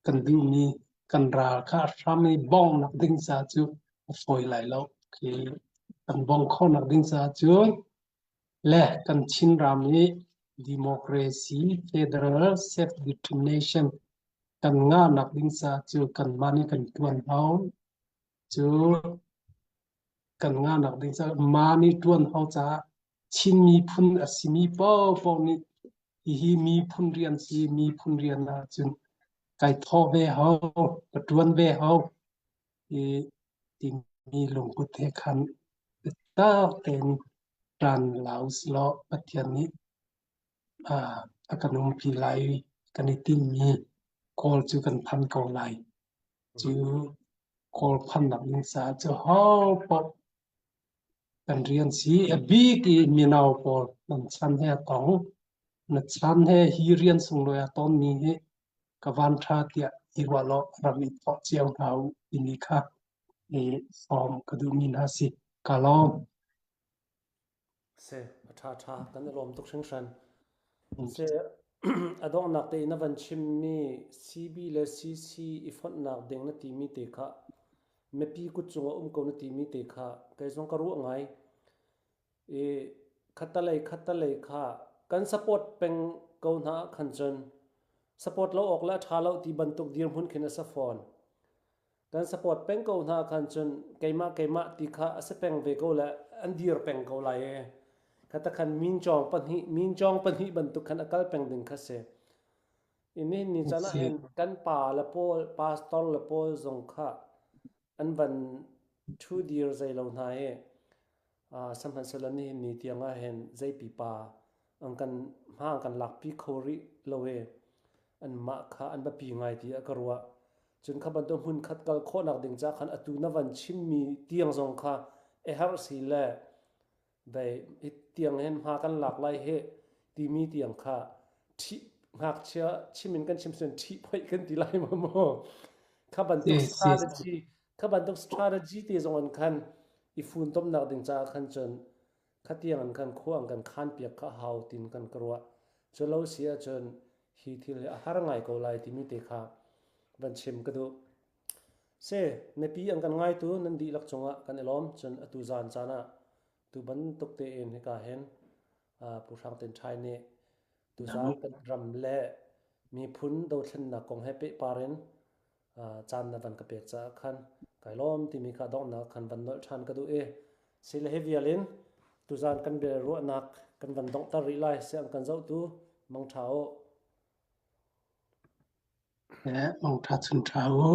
kan duhmi kan ral kha a hram i bonghnak ding ca cu a fawi lai lo. Khi kan bong khawhnak ding ca cun le kan Chinram i democracy federal self determination kan ngahnak ding caah cu kanmah nih kan ṭuan hau. Cu kan ngahnak ding caah mah nih ṭuan hau caah Chin miphun a simi paohpaoh nih hihi miphun rian si miphun rian ahcun kai thawh ve hau, ka ṭuan ve hau i timi lungput he khan biatak tein ṭan la usilaw Pathian nih a kan umpi lai i kan i tinhmi kawl cu kan phan ko lai. Cu kawl phannak ding caah cu hopaoh kan rian si. A bik i mino pawl nan chan he a tong. Na chan he hi rian sunglawi a tonmi hi ka van ṭha tiah i ruah law ram i thawh cio hna u timi kha i sawm ka duhmi hna si. Ka lawm. Si, a ṭha ṭha kan i lawm tuk hringhran. Si, a donghnak tein na van chimmi CB le CC i fonhnak ding na timi te kha mipi kut cungah um ko na timi te kha kei zong ka ruah ngai. I khattalei khattalei kha kan support peng ko hna ah khan cun support lo awk le a ṭha lo ti bantuk dirhmun khin a si fawn. Kan support peng ko hna khan cun keimah keimah ti kha a si peng ve ko le an dir peng ko lai e. Khata khan min cawng pahnih min cawng pahnih bantuk khan a kal peng ding kha si. I nihin ni caan ah hin kan pa le pawl pastor le pawl zong kha an van ṭhu dir zei lo hna i sihmanhsehlaw nihin ni tiang ah hin zei pipa an kan hma an kan lakpi kho rih lo i anmah kha an biapi ngai tiah ka ruah. Cun kha bantuk hmunkhat kal khawhnak ding ca khan atu na van chimmi tiang zong kha a herh si le dei hi tiang hin hma kan lak lai hi timi tiang kha ṭhih ngakchia chim in kan chim cun ṭhih phoih kan ti lai maw maw kha bantuk strategy kha bantuk strategy te zong an khan i funtomnak ding caah khan cun khatiang an kan khua an kan khan piak kha hau tin kan ka ruah cu lo si ahcun hi thil hi a har ngai ko lai timi te kha van chim ka duh Se mipi an kan ngaitu nan dihlak cungah kan i lawm. Cun atu zan caan ah tu bantuk tein hika hin Pu Hrang Tin Ṭhai nih tuzan kan ram le miphun dothlennak kong he pehpar in. Caan na van ka pek caah khan kai lawm timi kha donghnak khan van nolh ṭhan ka duh i sile hi vial in tuzan kan bia ruahnak kan van donghter rih lai siang kan zohtu mangṭha u. Mangṭha chun ṭha u.